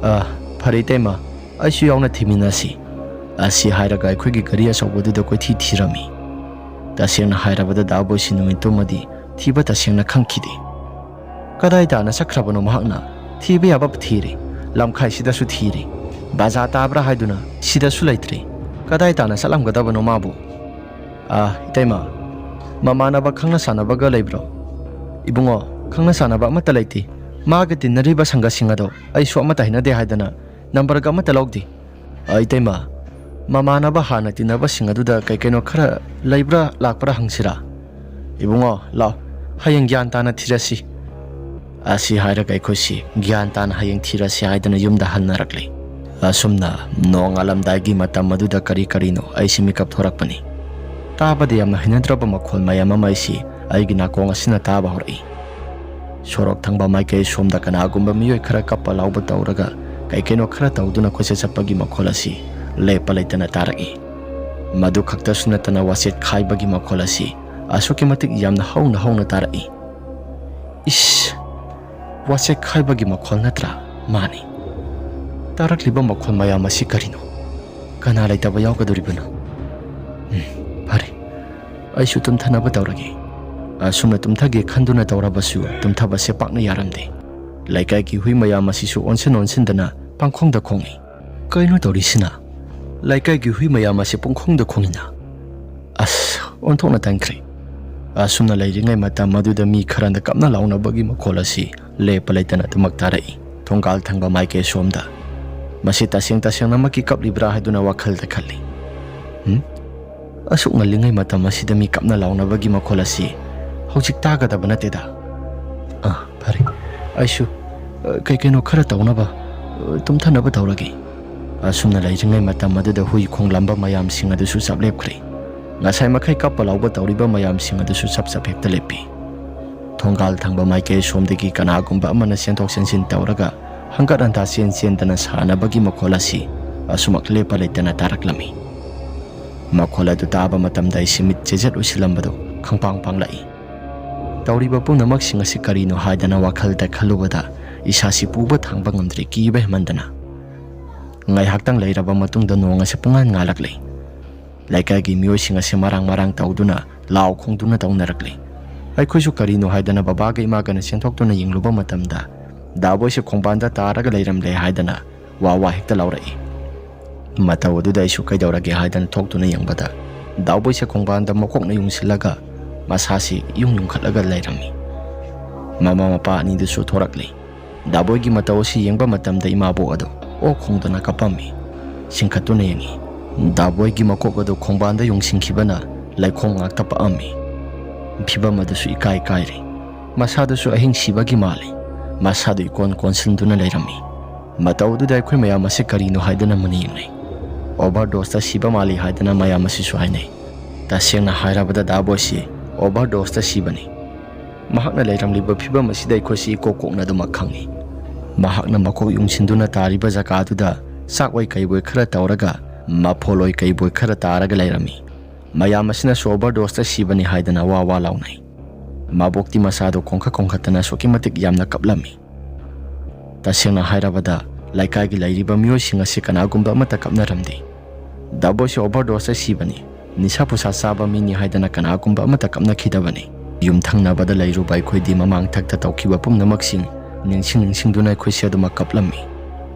"ꯑ, ꯐꯔꯦ ꯏꯇꯩꯃ, ꯑꯩꯁꯨ ꯌꯥꯎꯅ ꯊꯤꯃꯤꯟꯅꯁꯤ꯫" ꯑꯁꯤ ꯍꯥꯏꯔꯒ ꯑꯩꯈꯣꯏꯒꯤ ꯒꯥꯔꯤ ꯑꯆꯧꯕꯗꯨꯗ ꯀꯣꯏꯊꯤ ꯊꯤꯔꯝꯃꯤ꯫ ꯇꯁꯦꯡꯅ ꯍꯥꯏꯔꯕꯗ ꯗꯥꯕꯣꯏꯁꯤ ꯅꯨꯃꯤꯠꯇꯨꯃꯗꯤ ꯊꯤꯕ ꯇꯁꯦꯡꯅ ꯈꯪꯈꯤꯗꯦ꯫ ꯀꯗꯥꯏ ꯇꯥꯅ ꯆꯠꯈ꯭ꯔꯕꯅꯣ ꯃꯍꯥꯛꯅ? ꯊꯤꯕ ꯌꯥꯕ ꯊꯤꯔꯦ, ꯂꯝꯈꯥꯏꯁꯤꯗꯁꯨ ꯊꯤꯔꯦ, ꯕꯖꯥꯔ ꯇꯥꯕ꯭ꯔꯥ ꯍꯥꯏꯗꯨꯅ ꯁꯤꯗꯁꯨ ꯂꯩꯇ꯭ꯔꯦ꯫ ꯀꯗꯥꯏ ꯇꯥꯅ ꯆꯠꯂꯝꯒꯗꯕꯅꯣ ꯃꯥꯕꯨ? "ꯑꯥ, ꯏꯇꯩꯃ, ꯃꯃꯥꯟꯅꯕ ꯈꯪꯅ ꯆꯥꯟꯅꯕꯒ ꯂꯩꯕ꯭ꯔꯣ?" "ꯏꯕꯨꯡꯉꯣ, ꯈꯪꯅ ꯆꯥꯟꯅꯕ ꯑꯃꯠꯇ ꯂꯩꯇꯦ꯫ ꯃꯥꯒ ꯇꯤꯟꯅꯔꯤꯕ ꯁꯪꯒꯁꯤꯡ ꯑꯗꯣ ꯑꯩꯁꯨ ꯑꯃꯠꯇ ꯍꯩꯅꯗꯦ ꯍꯥꯏꯗꯅ ꯅꯝꯕꯔꯒ ꯑꯃꯠꯇ ꯂꯧꯗꯦ꯫" "ꯑ, ꯏꯇꯩꯃ, ꯃꯃꯥꯟꯅꯕ ꯍꯥꯟꯅ ꯇꯤꯟꯅꯕꯁꯤꯡ ꯑꯗꯨꯗ ꯀꯩ ꯀꯩꯅꯣ ꯈꯔ ꯂꯩꯕ꯭ꯔꯥ ꯂꯥꯛꯄ꯭ꯔꯥ ꯍꯪꯁꯤꯔꯥ?" "ꯏꯕꯨꯡꯉꯣ, ꯂꯥꯎ, ꯍꯌꯦꯡ ꯒ꯭ꯌꯥꯟ ꯇꯥꯅ ꯊꯤꯔꯁꯤ꯫" ꯑꯁꯤ ꯍꯥꯏꯔꯒ ꯑꯩꯈꯣꯏꯁꯤ ꯒ꯭ꯌꯥꯟ ꯇꯥꯅ ꯍꯌꯦꯡ ꯊꯤꯔꯁꯤ ꯍꯥꯏꯗꯅ ꯌꯨꯝꯗ ꯍꯟꯅꯔꯛꯂꯦ꯫ ꯑꯁꯨꯝꯅ ꯅꯣꯡꯉꯥꯜꯂꯝꯗꯥꯏꯒꯤ ꯃꯇꯝ ꯑꯗꯨꯗ ꯀꯔꯤ ꯀꯔꯤꯅꯣ ꯑꯩꯁꯤ ꯃꯤꯀꯞ ꯊꯣꯔꯛꯄꯅꯤ꯫ ꯇꯥꯕꯗ ꯌꯥꯝꯅ ꯍꯩꯅꯗ꯭ꯔꯕ ꯃꯈꯣꯜ ꯃꯌꯥꯝ ꯑꯃ ꯑꯩꯁꯤ ꯑꯩꯒꯤ ꯅꯥꯀꯣꯡ ꯑꯁꯤꯅ ꯇꯥꯕ ꯍꯧꯔꯛꯏ꯫ ꯁꯣꯔꯣꯛ ꯊꯪꯕ ꯃꯥꯏꯀꯩ ꯁꯣꯝꯗ ꯀꯅꯥꯒꯨꯝꯕ ꯃꯤꯑꯣꯏ ꯈꯔ ꯀꯞꯄ ꯂꯥꯎꯕ ꯇꯧꯔꯒ ꯀꯩ ꯀꯩꯅꯣ ꯈꯔ ꯇꯧꯗꯨꯅ ꯀꯣꯏꯆꯠ ꯆꯠꯄꯒꯤ ꯃꯈꯣꯜ ꯑꯁꯤ ꯂꯦꯞꯄ ꯂꯩꯇꯅ ꯇꯥꯔꯛꯏ꯫ ꯃꯗꯨ ꯈꯛꯇꯁꯨ ꯅꯠꯇꯅ ꯋꯥꯆꯦꯠ ꯈꯥꯏꯕꯒꯤ ꯃꯈꯣꯜ ꯑꯁꯤ ꯑꯁꯨꯛꯀꯤ ꯃꯇꯤꯛ ꯌꯥꯝꯅ ꯍꯧꯅ ꯍꯧꯅ ꯇꯥꯔꯛꯏ꯫ ꯏꯁ! ꯋꯥꯆꯦꯠ ꯈꯥꯏꯕꯒꯤ ꯃꯈꯣꯜ ꯅꯠꯇ꯭ꯔꯥ? ꯃꯥꯅꯤ꯫ ꯇꯥꯔꯛꯂꯤꯕ ꯃꯈꯣꯜ ꯃꯌꯥꯝ ꯑꯁꯤ ꯀꯔꯤꯅꯣ? ꯀꯅꯥ ꯂꯩꯇꯕ ꯌꯥꯎꯒꯗꯧꯔꯤꯕꯅꯣ? ꯎꯝ, ꯐꯔꯦ꯫ ꯑꯩꯁꯨ ꯇꯨꯝꯊꯅꯕ ꯇꯧꯔꯒꯦ꯫ ꯑꯁꯨꯝꯅ ꯇꯨꯝꯊꯒꯦ ꯈꯟꯗꯨꯅ ꯇꯧꯔꯕꯁꯨ ꯇꯨꯝꯊꯕꯁꯦ ꯄꯥꯛꯅ ꯌꯥꯔꯝꯗꯦ꯫ ꯂꯩꯀꯥꯏꯒꯤ ꯍꯨꯏ ꯃꯌꯥꯝ ꯑꯁꯤꯁꯨ ꯑꯣꯟꯁꯤꯟ ꯑꯣꯟꯁꯤꯟꯗꯅ ꯄꯪꯈꯣꯡꯗ ꯈꯣꯡꯏ꯫ ꯀꯩꯅꯣ ꯇꯧꯔꯤꯁꯤꯅ? ꯂꯩꯀꯥꯏꯒꯤ ꯍꯨꯏ ꯃꯌꯥꯝ ꯑꯁꯤ ꯄꯪꯈꯣꯡꯗ ꯈꯣꯡꯏꯅ꯫ ꯑꯁ, ꯑꯣꯟꯊꯣꯛꯅ ꯇꯟꯈ꯭ꯔꯦ꯫ ꯑꯁꯨꯝꯅ ꯂꯩꯔꯤꯉꯩ ꯃꯇꯝ ꯑꯗꯨꯗ ꯃꯤ ꯈꯔꯅ ꯀꯞꯅ ꯂꯥꯎꯅꯕꯒꯤ ꯃꯈꯣꯜ ꯑꯁꯤ ꯂꯦꯞꯄ ꯂꯩꯇꯅ ꯑꯗꯨꯃꯛ ꯇꯥꯔꯛꯏ꯫ ꯊꯣꯡꯒꯥꯜ ꯊꯪꯕ ꯃꯥꯏꯀꯩ ꯁꯣꯝꯗ꯫ ꯃꯁꯤ ꯇꯁꯦꯡ ꯇꯁꯦꯡꯅꯃꯛꯀꯤ ꯀꯞꯂꯤꯕ꯭ꯔꯥ ꯍꯥꯏꯗꯨꯅ ꯋꯥꯈꯜꯗ ꯈꯜꯂꯤ꯫ ꯍꯨꯝ? ꯑꯁꯨꯛ ꯉꯜꯂꯤꯉꯩ ꯃꯇꯝ ꯑꯁꯤꯗ ꯃꯤ ꯀꯞꯅ ꯂꯥꯎꯅꯕꯒꯤ ꯃꯈꯣꯜ ꯑꯁꯤ ꯍꯧꯖꯤꯛ ꯇꯥꯒꯗꯕ ꯅꯠꯇꯦꯗ꯫ ꯑꯥ, ꯐꯔꯦ꯫ ꯑꯩꯁꯨ, ꯑ, ꯀꯩ ꯀꯩꯅꯣ ꯈꯔ ꯇꯧꯅꯕ, ꯑ, ꯇꯨꯝꯊꯅꯕ ꯇꯧꯔꯒꯦ꯫ ꯑꯁꯨꯝꯅ ꯂꯩꯔꯤꯉꯩ ꯃꯇꯝ ꯑꯗꯨꯗ ꯍꯨꯏ ꯈꯣꯡꯂꯝꯕ ꯃꯌꯥꯝꯁꯤꯡ ꯑꯗꯨꯁꯨ ꯆꯞ ꯂꯦꯞꯈ꯭ꯔꯦ꯫ ꯉꯁꯥꯏ ꯃꯈꯩ ꯀꯞꯄ ꯂꯥꯎꯕ ꯇꯧꯔꯤꯕ ꯃꯌꯥꯝꯁꯤꯡ ꯑꯗꯨꯁꯨ ꯆꯞ ꯆꯞ ꯍꯦꯛꯇ ꯂꯦꯞꯄꯤ꯫ ꯊꯣꯡꯒꯥꯜ ꯊꯪꯕ ꯃꯥꯏꯀꯩ ꯁꯣꯝꯗꯒꯤ ꯀꯅꯥꯒꯨꯝꯕ ꯑꯃꯅ ꯆꯦꯟꯊꯣꯛ ꯆꯦꯟꯁꯤꯟ ꯇꯧꯔꯒ ꯍꯪꯒꯠ ꯍꯟꯗꯥ ꯆꯦꯟ ꯆꯦꯟꯗꯅ ꯁꯥꯟꯅꯕꯒꯤ ꯃꯈꯣꯜ ꯑꯁꯤ ꯑꯁꯨꯃꯛ ꯂꯦꯞꯄ ꯂꯩꯇꯅ ꯇꯥꯔꯛꯂꯝꯃꯤ꯫ ꯃꯈꯣꯜ ꯑꯗꯨ ꯇꯥꯕ ꯃꯇꯝꯗ ꯑꯩꯁꯤ ꯃꯤꯠ ꯆꯦꯖꯦꯠ ꯎꯏꯁꯤꯜꯂꯝꯕꯗꯨ ꯈꯪꯄꯥꯡ ꯄꯥꯡꯂꯛꯏ꯫ ꯇꯧꯔꯤꯕ ꯄꯨꯝꯅꯃꯛꯁꯤꯡ ꯑꯁꯤ ꯀꯔꯤꯅꯣ ꯍꯥꯏꯗꯅ ꯋꯥꯈꯜꯗ ꯈꯜꯂꯨꯕꯗ ꯏꯁꯥꯁꯤ ꯄꯨꯕ ꯊꯥꯡꯕ ꯉꯝꯗ꯭ꯔꯦ, ꯀꯤꯕ ꯍꯦꯟꯃꯟꯗꯅ꯫ ꯉꯥꯏꯍꯥꯛꯇꯪ ꯂꯩꯔꯕ ꯃꯇꯨꯡꯗ ꯅꯣꯡ ꯑꯁꯤ ꯄꯨꯡꯉꯥꯟ ꯉꯥꯜꯂꯛꯂꯦ꯫ ꯂꯩꯀꯥꯏꯒꯤ ꯃꯤꯑꯣꯏꯁꯤꯡ ꯑꯁꯤ ꯃꯔꯥꯡ ꯃꯔꯥꯡ ꯇꯧꯗꯨꯅ ꯂꯥꯎ ꯈꯣꯡꯗꯨꯅ ꯇꯧꯅꯔꯛꯂꯤ꯫ ꯑꯩꯈꯣꯏꯁꯨ ꯀꯔꯤꯅꯣ ꯍꯥꯏꯗꯅ ꯕꯕꯥꯒ ꯏꯃꯥꯒꯅ ꯆꯦꯟꯊꯣꯛꯇꯨꯅ ꯌꯦꯡꯂꯨꯕ ꯃꯇꯝꯗ ꯗꯥꯕꯣꯏꯁꯦ ꯈꯣꯡꯕꯥꯟꯗ ꯇꯥꯔꯒ ꯂꯩꯔꯝꯂꯦ ꯍꯥꯏꯗꯅ ꯋꯥ ꯋꯥ ꯍꯦꯛꯇ ꯂꯥꯎꯔꯛꯏ꯫ ꯃꯇꯧ ꯑꯗꯨꯗ ꯑꯩꯁꯨ ꯀꯩꯗꯧꯔꯒꯦ ꯍꯥꯏꯗꯅ ꯊꯣꯛꯇꯨꯅ ꯌꯦꯡꯕꯗ ꯗꯥꯕꯣꯏꯁꯦ ꯈꯣꯡꯕꯥꯟꯗ ꯃꯀꯣꯛꯅ ꯌꯨꯡꯁꯤꯜꯂꯒ ꯃꯁꯥꯁꯤ ꯏꯌꯨꯡ ꯌꯨꯡꯈꯠꯂꯒ ꯂꯩꯔꯝꯃꯤ꯫ ꯃꯃꯥ ꯃꯄꯥ ꯑꯅꯤꯗꯨꯁꯨ ꯊꯣꯔꯛꯂꯤ꯫ ꯗꯥꯕꯣꯏꯒꯤ ꯃꯇꯧ ꯑꯁꯤ ꯌꯦꯡꯕ ꯃꯇꯝꯗ ꯏꯃꯥꯕꯣꯛ ꯑꯗꯨ ꯑꯣꯛ ꯈꯣꯡꯗꯨꯅ ꯀꯞꯄꯝꯃꯤ꯫ ꯆꯤꯡꯈꯠꯇꯨꯅ ꯌꯦꯡꯉꯤ꯫ ꯗꯥꯕꯣꯏꯒꯤ ꯃꯀꯣꯛ ꯑꯗꯨ ꯈꯣꯡꯕꯥꯟꯗ ꯌꯨꯡꯁꯤꯟꯈꯤꯕꯅ ꯂꯩꯈꯣꯝ ꯉꯥꯛꯇ ꯄꯛꯑꯝꯃꯤ꯫ ꯐꯤꯕꯝ ꯑꯗꯨꯁꯨ ꯏꯀꯥꯏ ꯀꯥꯏꯔꯦ꯫ ꯃꯁꯥꯗꯨꯁꯨ ꯑꯍꯤꯡ ꯁꯤꯕꯒꯤ ꯃꯥꯜꯂꯤ꯫ ꯃꯁꯥꯗꯨ ꯏꯀꯣꯟ ꯀꯣꯟꯁꯤꯟꯗꯨꯅ ꯂꯩꯔꯝꯃꯤ꯫ ꯃꯇꯧ ꯑꯗꯨꯗ ꯑꯩꯈꯣꯏ ꯃꯌꯥꯝ ꯑꯁꯤ ꯀꯔꯤꯅꯣ ꯍꯥꯏꯗꯨꯅ ꯃꯨꯟꯅ ꯌꯦꯡꯅꯩ꯫ ꯑꯣꯚꯔꯗꯣꯁꯇ ꯁꯤꯕ ꯃꯥꯜꯂꯤ ꯍꯥꯏꯗꯅ ꯃꯌꯥꯝ ꯑꯁꯤꯁꯨ ꯍꯥꯏꯅꯩ꯫ ꯇꯁꯦꯡꯅ ꯍꯥꯏꯔꯕꯗ ꯗꯥꯕꯣꯏꯁꯤ ꯑꯣꯚꯔꯗꯣꯁꯇ ꯁꯤꯕꯅꯤ꯫ ꯃꯍꯥꯛꯅ ꯂꯩꯔꯝꯂꯤꯕ ꯐꯤꯕꯝ ꯑꯁꯤꯗ ꯑꯩꯈꯣꯏꯁꯤ ꯏꯀꯣꯛ ꯀꯣꯛꯅ ꯑꯗꯨꯃꯛ ꯈꯪꯏ꯫ ꯃꯍꯥꯛꯅ ꯃꯀꯣꯛ ꯌꯨꯡꯁꯤꯟꯗꯨꯅ ꯇꯥꯔꯤꯕ ꯖꯒꯥꯗꯨꯗ ꯆꯥꯛ ꯑꯣꯏ ꯀꯩꯕꯣꯏ ꯈꯔ ꯇꯧꯔꯒ, ꯃꯐꯣꯜ ꯑꯣꯏ ꯀꯩꯕꯣꯏ ꯈꯔ ꯇꯥꯔꯒ ꯂꯩꯔꯝꯃꯤ꯫ ꯃꯌꯥꯝ ꯑꯁꯤꯅꯁꯨ ꯑꯣꯚꯔꯗꯣꯁꯇ ꯁꯤꯕꯅꯤ ꯍꯥꯏꯗꯅ ꯋꯥ ꯋꯥ ꯂꯥꯎꯅꯩ꯫ ꯃꯕꯣꯛꯇꯤ ꯃꯁꯥꯗꯨ ꯈꯣꯡꯈꯠ ꯈꯣꯡꯈꯠꯇꯅ ꯑꯁꯨꯛꯀꯤ ꯃꯇꯤꯛ ꯌꯥꯝꯅ ꯀꯞꯂꯝꯃꯤ꯫ ꯇꯁꯦꯡꯅ ꯍꯥꯏꯔꯕꯗ, ꯂꯩꯀꯥꯏꯒꯤ ꯂꯩꯔꯤꯕ ꯃꯤꯑꯣꯏꯁꯤꯡ ꯑꯁꯤ ꯀꯅꯥꯒꯨꯝꯕ ꯑꯃꯠꯇ ꯀꯞꯅꯔꯝꯗꯦ꯫ ꯗꯥꯕꯣꯏꯁꯤ ꯑꯣꯚꯔꯗꯣꯁꯇ ꯁꯤꯕꯅꯤ, ꯅꯤꯁꯥ ꯄꯨꯁꯥ ꯆꯥꯕ ꯃꯤꯅꯤ ꯍꯥꯏꯗꯅ ꯀꯅꯥꯒꯨꯝꯕ ꯑꯃꯠꯇ ꯀꯞꯅꯈꯤꯗꯕꯅꯤ꯫ ꯌꯨꯝꯊꯪꯅꯕꯗ ꯂꯩꯔꯨꯕ ꯑꯩꯈꯣꯏꯗꯤ ꯃꯃꯥꯡ ꯊꯛꯇ ꯇꯧꯈꯤꯕ ꯄꯨꯝꯅꯃꯛꯁꯤꯡ ꯅꯤꯡꯁꯤꯡ ꯅꯤꯡꯁꯤꯡꯗꯨꯅ ꯑꯩꯈꯣꯏꯁꯦ ꯑꯗꯨꯃꯛ ꯀꯞꯂꯝꯃꯤ꯫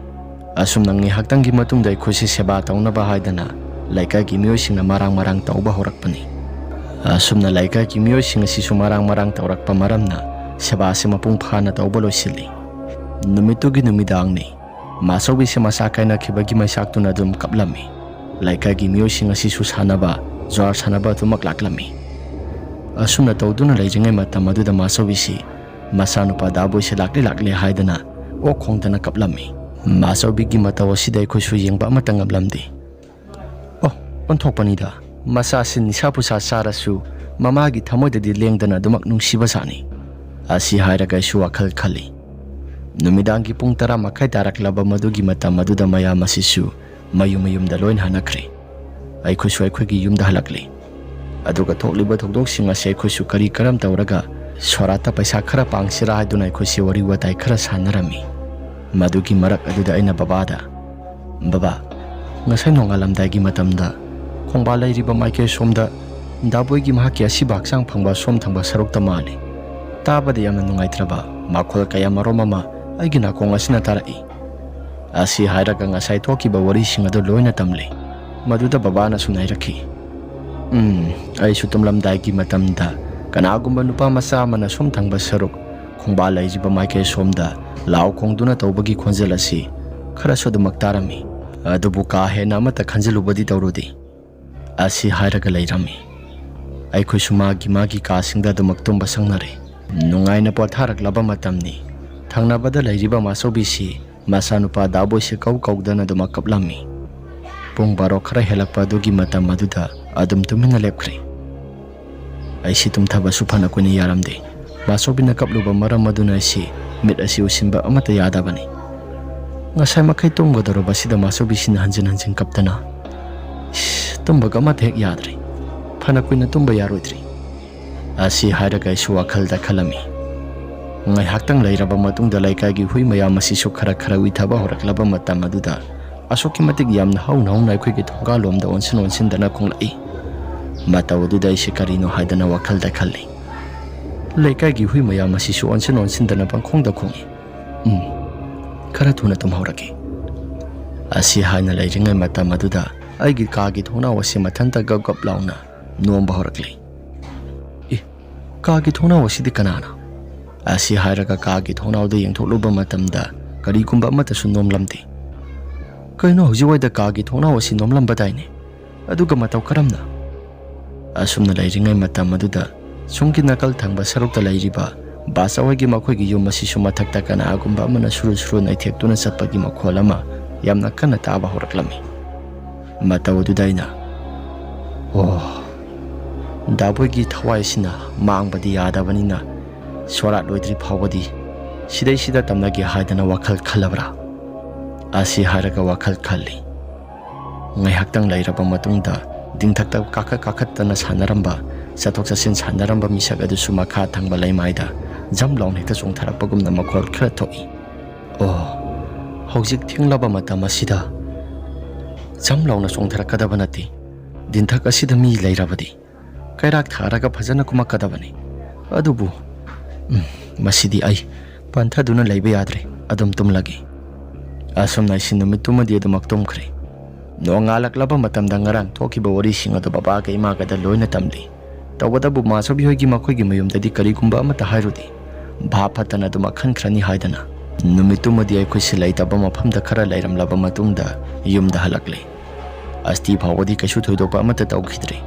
ꯑꯁꯨꯝꯅ ꯉꯥꯏꯍꯥꯛꯇꯪꯒꯤ ꯃꯇꯨꯡꯗ ꯑꯩꯈꯣꯏꯁꯦ ꯁꯦꯕꯥ ꯇꯧꯅꯕ ꯍꯥꯏꯗꯅ ꯂꯩꯀꯥꯏꯒꯤ ꯃꯤꯑꯣꯏꯁꯤꯡꯅ ꯃꯔꯥꯡ ꯃꯔꯥꯡ ꯇꯧꯕ ꯍꯧꯔꯛꯄꯅꯤ꯫ ꯑꯁꯨꯝꯅ ꯂꯩꯀꯥꯏꯒꯤ ꯃꯤꯑꯣꯏꯁꯤꯡ ꯑꯁꯤꯁꯨ ꯃꯔꯥꯡ ꯃꯔꯥꯡ ꯇꯧꯔꯛꯄ ꯃꯔꯝꯅ ꯁꯦꯕꯥꯁꯦ ꯃꯄꯨꯡ ꯐꯥꯅ ꯇꯧꯕ ꯂꯣꯏꯁꯤꯜꯂꯤ꯫ ꯅꯨꯃꯤꯠꯇꯨꯒꯤ ꯅꯨꯃꯤꯗꯥꯡꯅꯤ꯫ ꯃꯥꯆꯧꯕꯤꯁꯦ ꯃꯁꯥ ꯀꯥꯏꯅꯈꯤꯕꯒꯤ ꯃꯩꯆꯥꯛꯇꯨꯅ ꯑꯗꯨꯝ ꯀꯞꯂꯝꯃꯤ꯫ ꯂꯩꯀꯥꯏꯒꯤ ꯃꯤꯑꯣꯏꯁꯤꯡ ꯑꯁꯤꯁꯨ ꯁꯥꯟꯅꯕ, ꯖ꯭ꯋꯥꯔ ꯁꯥꯟꯅꯕ ꯑꯗꯨꯃꯛ ꯂꯥꯛꯂꯝꯃꯤ꯫ ꯑꯁꯨꯝꯅ ꯇꯧꯗꯨꯅ ꯂꯩꯔꯤꯉꯩ ꯃꯇꯝ ꯑꯗꯨꯗ ꯃꯥꯆꯧꯕꯤꯁꯤ ꯃꯆꯥꯅꯨꯄꯥ ꯗꯥꯕꯣꯏꯁꯦ ꯂꯥꯛꯂꯦ ꯂꯥꯛꯂꯦ ꯍꯥꯏꯗꯅ ꯑꯣꯛ ꯈꯣꯡꯗꯅ ꯀꯞꯂꯝꯃꯤ꯫ ꯃꯥꯆꯧꯕꯤꯒꯤ ꯃꯇꯧ ꯑꯁꯤꯗ ꯑꯩꯈꯣꯏꯁꯨ ꯌꯦꯡꯕ ꯑꯃꯠꯇ ꯉꯝꯂꯝꯗꯦ꯫ "ꯑꯣ, ꯑꯣꯟꯊꯣꯛꯄꯅꯤꯗ, ꯃꯆꯥꯁꯤ ꯅꯤꯁꯥ ꯄꯨꯁꯥ ꯆꯥꯔꯁꯨ ꯃꯃꯥꯒꯤ ꯊꯃꯣꯏꯗꯗꯤ ꯂꯦꯡꯗꯅ ꯑꯗꯨꯃꯛ ꯅꯨꯡꯁꯤꯕ ꯖꯥꯠꯅꯤ"꯫ ꯑꯁꯤ ꯍꯥꯏꯔꯒ ꯑꯩꯁꯨ ꯋꯥꯈꯜ ꯈꯜꯂꯤ꯫ ꯅꯨꯃꯤꯗꯥꯡꯒꯤ ꯄꯨꯡ ꯇꯔꯥ ꯃꯈꯥꯏ ꯇꯥꯔꯛꯂꯕ ꯃꯗꯨꯒꯤ ꯃꯇꯝ ꯑꯗꯨꯗ ꯃꯌꯥꯝ ꯑꯁꯤꯁꯨ ꯃꯌꯨꯝ ꯃꯌꯨꯝꯗ ꯂꯣꯏꯅ ꯍꯟꯅꯈ꯭ꯔꯦ꯫ ꯑꯩꯈꯣꯏꯁꯨ ꯑꯩꯈꯣꯏꯒꯤ ꯌꯨꯝꯗ ꯍꯜꯂꯛꯂꯦ꯫ ꯑꯗꯨꯒ ꯊꯣꯛꯂꯤꯕ ꯊꯧꯗꯣꯛꯁꯤꯡ ꯑꯁꯤ ꯑꯩꯈꯣꯏꯁꯨ ꯀꯔꯤ ꯀꯔꯝ ꯇꯧꯔꯒ ꯁꯣꯔꯥꯠꯇ ꯄꯩꯁꯥ ꯈꯔ ꯄꯥꯡꯁꯤꯔꯥ ꯍꯥꯏꯗꯨꯅ ꯑꯩꯈꯣꯏꯁꯦ ꯋꯥꯔꯤ ꯋꯥꯇꯥꯏ ꯈꯔ ꯁꯥꯟꯅꯔꯝꯃꯤ꯫ ꯃꯗꯨꯒꯤ ꯃꯔꯛ ꯑꯗꯨꯗ ꯑꯩꯅ ꯕꯕꯥꯗ, "ꯕꯕꯥ, ꯉꯁꯥꯏ ꯅꯣꯡꯉꯥꯜꯂꯝꯗꯥꯏꯒꯤ ꯃꯇꯝꯗ ꯈꯣꯡꯕꯥꯜ ꯂꯩꯔꯤꯕ ꯃꯥꯏꯀꯩ ꯁꯣꯝꯗ ꯗꯥꯕꯣꯏꯒꯤ ꯃꯍꯥꯛꯀꯤ ꯑꯁꯤꯕ ꯍꯛꯆꯥꯡ ꯐꯪꯕ ꯑꯁꯣꯝ ꯊꯪꯕ ꯁꯔꯨꯛꯇ ꯃꯥꯜꯂꯤ꯫ ꯇꯥꯕꯗ ꯌꯥꯝꯅ ꯅꯨꯡꯉꯥꯏꯇ꯭ꯔꯕ ꯃꯈꯣꯜ ꯀꯌꯥ ꯃꯔꯨꯝ ꯑꯃ ꯑꯩꯒꯤ ꯅꯥꯀꯣꯡ ꯑꯁꯤꯅ ꯇꯥꯔꯛꯏ"꯫ ꯑꯁꯤ ꯍꯥꯏꯔꯒ ꯉꯁꯥꯏ ꯊꯣꯛꯈꯤꯕ ꯋꯥꯔꯤꯁꯤꯡ ꯑꯗꯨ ꯂꯣꯏꯅ ꯇꯝꯂꯦ꯫ ꯃꯗꯨꯗ ꯕꯕꯥꯅ ꯁꯨꯝꯅ ꯍꯥꯏꯔꯛꯈꯤ, "ꯎꯝ, ꯑꯩꯁꯨ ꯇꯨꯝꯂꯝꯗꯥꯏꯒꯤ ꯃꯇꯝꯗ ꯀꯅꯥꯒꯨꯝꯕ ꯅꯨꯄꯥ ꯃꯆꯥ ꯑꯃꯅ ꯁꯣꯝ ꯊꯪꯕ ꯁꯔꯨꯛ ꯈꯣꯡꯕꯥꯜ ꯂꯩꯔꯤꯕ ꯃꯥꯏꯀꯩ ꯁꯣꯝꯗ ꯂꯥꯎ ꯈꯣꯡꯗꯨꯅ ꯇꯧꯕꯒꯤ ꯈꯣꯟꯖꯦꯜ ꯑꯁꯤ ꯈꯔꯁꯨ ꯑꯗꯨꯃꯛ ꯇꯥꯔꯝꯃꯤ꯫ ꯑꯗꯨꯕꯨ ꯀꯥ ꯍꯦꯟꯅ ꯑꯃꯠꯇ ꯈꯟꯖꯤꯜꯂꯨꯕꯗꯤ ꯇꯧꯔꯨꯗꯦ"꯫ ꯑꯁꯤ ꯍꯥꯏꯔꯒ ꯂꯩꯔꯝꯃꯤ꯫ ꯑꯩꯈꯣꯏꯁꯨ ꯃꯥꯒꯤ ꯃꯥꯒꯤ ꯀꯥꯁꯤꯡꯗ ꯑꯗꯨꯃꯛ ꯇꯨꯝꯕ ꯆꯪꯅꯔꯦ꯫ ꯅꯨꯡꯉꯥꯏꯅ ꯄꯣꯊꯥꯔꯛꯂꯕ ꯃꯇꯝꯅꯤ꯫ ꯊꯪꯅꯕꯗ ꯂꯩꯔꯤꯕ ꯃꯥꯆꯧꯕꯤꯁꯤ ꯃꯆꯥꯅꯨꯄꯥ ꯗꯥꯕꯣꯏꯁꯦ ꯀꯧ ꯀꯧꯗꯅ ꯑꯗꯨꯃꯛ ꯀꯞꯂꯝꯃꯤ꯫ ꯄꯨꯡ ꯕꯥꯔꯣ ꯈꯔ ꯍꯦꯜꯂꯛꯄ ꯑꯗꯨꯒꯤ ꯃꯇꯝ ꯑꯗꯨꯗ ꯑꯗꯨꯝ ꯇꯨꯃꯤꯟꯅ ꯂꯦꯞꯈ꯭ꯔꯦ꯫ ꯑꯩꯁꯤ ꯇꯨꯝꯊꯕꯁꯨ ꯐꯅ ꯀꯨꯏꯅ ꯌꯥꯔꯝꯗꯦ꯫ ꯃꯥꯆꯧꯕꯤꯅ ꯀꯞꯂꯨꯕ ꯃꯔꯝ ꯑꯗꯨꯅ ꯑꯩꯁꯤ ꯃꯤꯠ ꯑꯁꯤ ꯎꯁꯤꯟꯕ ꯑꯃꯠꯇ ꯌꯥꯗꯕꯅꯤ꯫ ꯉꯁꯥꯏ ꯃꯈꯩ ꯇꯨꯝꯒꯗꯧꯔꯕꯁꯤꯗ ꯃꯥꯆꯧꯕꯤꯁꯤꯅ ꯍꯟꯖꯤꯟ ꯍꯟꯖꯤꯟ ꯀꯞꯇꯅ, "ꯏꯁ, ꯇꯨꯝꯕꯒ ꯑꯃꯠꯇ ꯍꯦꯛ ꯌꯥꯗ꯭ꯔꯦ꯫ ꯐꯅ ꯀꯨꯏꯅ ꯇꯨꯝꯕ ꯌꯥꯔꯣꯏꯗ꯭ꯔꯤ" ꯑꯁꯤ ꯍꯥꯏꯔꯒ ꯑꯩꯁꯨ ꯋꯥꯈꯜꯗ ꯈꯜꯂꯝꯃꯤ꯫ ꯉꯥꯏꯍꯥꯛꯇꯪ ꯂꯩꯔꯕ ꯃꯇꯨꯡꯗ ꯂꯩꯀꯥꯏꯒꯤ ꯍꯨꯏ ꯃꯌꯥꯝ ꯑꯁꯤꯁꯨ ꯈꯔ ꯈꯔ ꯎꯏꯊꯕ ꯍꯧꯔꯛꯂꯕ ꯃꯇꯝ ꯑꯗꯨꯗ ꯑꯁꯨꯛꯀꯤ ꯃꯇꯤꯛ ꯌꯥꯝꯅ ꯍꯧꯅ ꯍꯧꯅ ꯑꯩꯈꯣꯏꯒꯤ ꯊꯣꯡꯒꯥꯜꯂꯣꯝꯗ ꯑꯣꯟꯁꯤꯟ ꯑꯣꯟꯁꯤꯟꯗꯅ ꯈꯣꯡꯂꯛꯏ꯫ ꯃꯇꯧ ꯑꯗꯨꯗ ꯑꯩꯁꯦ ꯀꯔꯤꯅꯣ ꯍꯥꯏꯗꯅ ꯋꯥꯈꯜꯗ ꯈꯜꯂꯤ꯫ "ꯂꯩꯀꯥꯏꯒꯤ ꯍꯨꯏ ꯃꯌꯥꯝ ꯑꯁꯤꯁꯨ ꯑꯣꯟꯁꯤꯟ ꯑꯣꯟꯁꯤꯟꯗꯅ ꯄꯪꯈꯣꯡꯗ ꯈꯣꯡꯏ꯫ ꯎꯝ, ꯈꯔ ꯊꯨꯅ ꯇꯨꯝꯍꯧꯔꯒꯦ" ꯑꯁꯤ ꯍꯥꯏꯅ ꯂꯩꯔꯤꯉꯩ ꯃꯇꯝ ꯑꯗꯨꯗ ꯑꯩꯒꯤ ꯀꯥꯒꯤ ꯊꯣꯡꯅꯥꯎ ꯑꯁꯤ ꯃꯊꯟꯇ ꯒꯞ ꯒꯞ ꯂꯥꯎꯅ ꯅꯣꯝꯕ ꯍꯧꯔꯛꯂꯦ꯫ "ꯑꯦ, ꯀꯥꯒꯤ ꯊꯣꯡꯅꯥꯎ ꯑꯁꯤꯗꯤ ꯀꯅꯥꯅ?" ꯑꯁꯤ ꯍꯥꯏꯔꯒ ꯀꯥꯒꯤ ꯊꯣꯡꯅꯥꯎꯗ ꯌꯦꯡꯊꯣꯛꯂꯨꯕ ꯃꯇꯝꯗ ꯀꯔꯤꯒꯨꯝꯕ ꯑꯃꯠꯇꯁꯨ ꯅꯣꯝꯂꯝꯗꯦ꯫ "ꯀꯩꯅꯣ, ꯍꯧꯖꯤꯛꯋꯥꯏꯗ ꯀꯥꯒꯤ ꯊꯣꯡꯅꯥꯎ ꯑꯁꯤ ꯅꯣꯝꯂꯝꯕꯗꯥꯏꯅꯦ? ꯑꯗꯨꯒ ꯃꯇꯧ ꯀꯔꯝꯅ?" ꯑꯁꯨꯝꯅ ꯂꯩꯔꯤꯉꯩ ꯃꯇꯝ ꯑꯗꯨꯗ ꯁꯣꯝꯒꯤ ꯅꯥꯀꯜ ꯊꯪꯕ ꯁꯔꯨꯛꯇ ꯂꯩꯔꯤꯕ ꯕꯥꯆꯧ ꯍꯣꯏꯒꯤ ꯃꯈꯣꯏꯒꯤ ꯌꯨꯝ ꯑꯁꯤꯁꯨ ꯃꯊꯛꯇ ꯀꯅꯥꯒꯨꯝꯕ ꯑꯃꯅ ꯁꯨꯔꯨ ꯁꯨꯔꯨ ꯅꯩꯊꯦꯛꯇꯨꯅ ꯆꯠꯄꯒꯤ ꯃꯈꯣꯜ ꯑꯃ ꯌꯥꯝꯅ ꯀꯟꯅ ꯇꯥꯕ ꯍꯧꯔꯛꯂꯝꯃꯤ꯫ ꯃꯇꯧ ꯑꯗꯨꯗ ꯑꯩꯅ, "ꯑꯣ, ꯗꯥꯕꯣꯏꯒꯤ ꯊꯋꯥꯏꯁꯤꯅ ꯃꯥꯡꯕꯗꯤ ꯌꯥꯗꯕꯅꯤꯅ ꯁꯣꯔꯥꯠ ꯂꯣꯏꯗ꯭ꯔꯤ ꯐꯥꯎꯕꯗꯤ ꯁꯤꯗꯩꯁꯤꯗ ꯇꯝꯅꯒꯦ ꯍꯥꯏꯗꯅ ꯋꯥꯈꯜ ꯈꯜꯂꯕ꯭ꯔꯥ?" ꯑꯁꯤ ꯍꯥꯏꯔꯒ ꯋꯥꯈꯜ ꯈꯜꯂꯤ꯫ ꯉꯥꯏꯍꯥꯛꯇꯪ ꯂꯩꯔꯕ ꯃꯇꯨꯡꯗ ꯗꯤꯡꯊꯛꯇ ꯀꯥꯈꯠ ꯀꯥꯈꯠꯇꯅ ꯁꯥꯟꯅꯔꯝꯕ, ꯆꯠꯊꯣꯛ ꯆꯠꯁꯤꯟ ꯁꯥꯟꯅꯔꯝꯕ ꯃꯤꯁꯛ ꯑꯗꯨꯁꯨ ꯃꯈꯥ ꯊꯪꯕ ꯂꯩꯃꯥꯏꯗ ꯖꯝ ꯂꯥꯎꯅ ꯍꯦꯛꯇ ꯆꯣꯡꯊꯔꯛꯄꯒꯨꯝꯅ ꯃꯈꯣꯜ ꯈꯔ ꯊꯣꯛꯏ꯫ "ꯑꯣ, ꯍꯧꯖꯤꯛ ꯊꯦꯡꯂꯕ ꯃꯇꯝ ꯑꯁꯤꯗ ꯖꯝ ꯂꯥꯎꯅ ꯆꯣꯡꯊꯔꯛꯀꯗꯕ ꯅꯠꯇꯦ꯫ ꯗꯤꯡꯊꯛ ꯑꯁꯤꯗ ꯃꯤ ꯂꯩꯔꯕꯗꯤ ꯀꯩꯔꯥꯛ ꯊꯥꯔꯒ ꯐꯖꯅ ꯀꯨꯝꯃꯛꯀꯗꯕꯅꯤ꯫ ꯑꯗꯨꯕꯨ, ꯎꯝ, ꯃꯁꯤꯗꯤ ꯑꯩ ꯄꯟꯊꯗꯨꯅ ꯂꯩꯕ ꯌꯥꯗ꯭ꯔꯦ꯫ ꯑꯗꯨꯝ ꯇꯨꯝꯂꯒꯦ"꯫ ꯑꯁꯨꯝꯅ ꯑꯩꯁꯤ ꯅꯨꯃꯤꯠꯇꯨꯃꯗꯤ ꯑꯗꯨꯃꯛ ꯇꯨꯝꯈ꯭ꯔꯦ꯫ ꯅꯣꯡꯉꯥꯜꯂꯛꯂꯕ ꯃꯇꯝꯗ ꯉꯔꯥꯡ ꯊꯣꯛꯈꯤꯕ ꯋꯥꯔꯤꯁꯤꯡ ꯑꯗꯨ ꯕꯕꯥꯒ ꯏꯃꯥꯒꯗ ꯂꯣꯏꯅ ꯇꯝꯂꯤ꯫ ꯇꯧꯕꯇꯕꯨ ꯃꯥꯆꯧꯕꯤ ꯍꯣꯏꯒꯤ ꯃꯈꯣꯏꯒꯤ ꯃꯌꯨꯝꯗꯗꯤ ꯀꯔꯤꯒꯨꯝꯕ ꯑꯃꯠꯇ ꯍꯥꯏꯔꯨꯗꯦ꯫ ꯚꯥꯞ ꯐꯠꯇꯅ ꯑꯗꯨꯃꯛ ꯈꯟꯈ꯭ꯔꯅꯤ ꯍꯥꯏꯗꯅ ꯅꯨꯃꯤꯠꯇꯨꯃꯗꯤ ꯑꯩꯈꯣꯏꯁꯤ ꯂꯩꯇꯕ ꯃꯐꯝꯗ ꯈꯔ ꯂꯩꯔꯝꯂꯕ ꯃꯇꯨꯡꯗ ꯌꯨꯝꯗ ꯍꯜꯂꯛꯂꯦ꯫ ꯑꯁꯇꯤ ꯐꯥꯎꯕꯗꯤ ꯀꯩꯁꯨ ꯊꯣꯏꯗꯣꯛꯄ ꯑꯃꯠꯇ ꯇꯧꯈꯤꯗ꯭ꯔꯦ꯫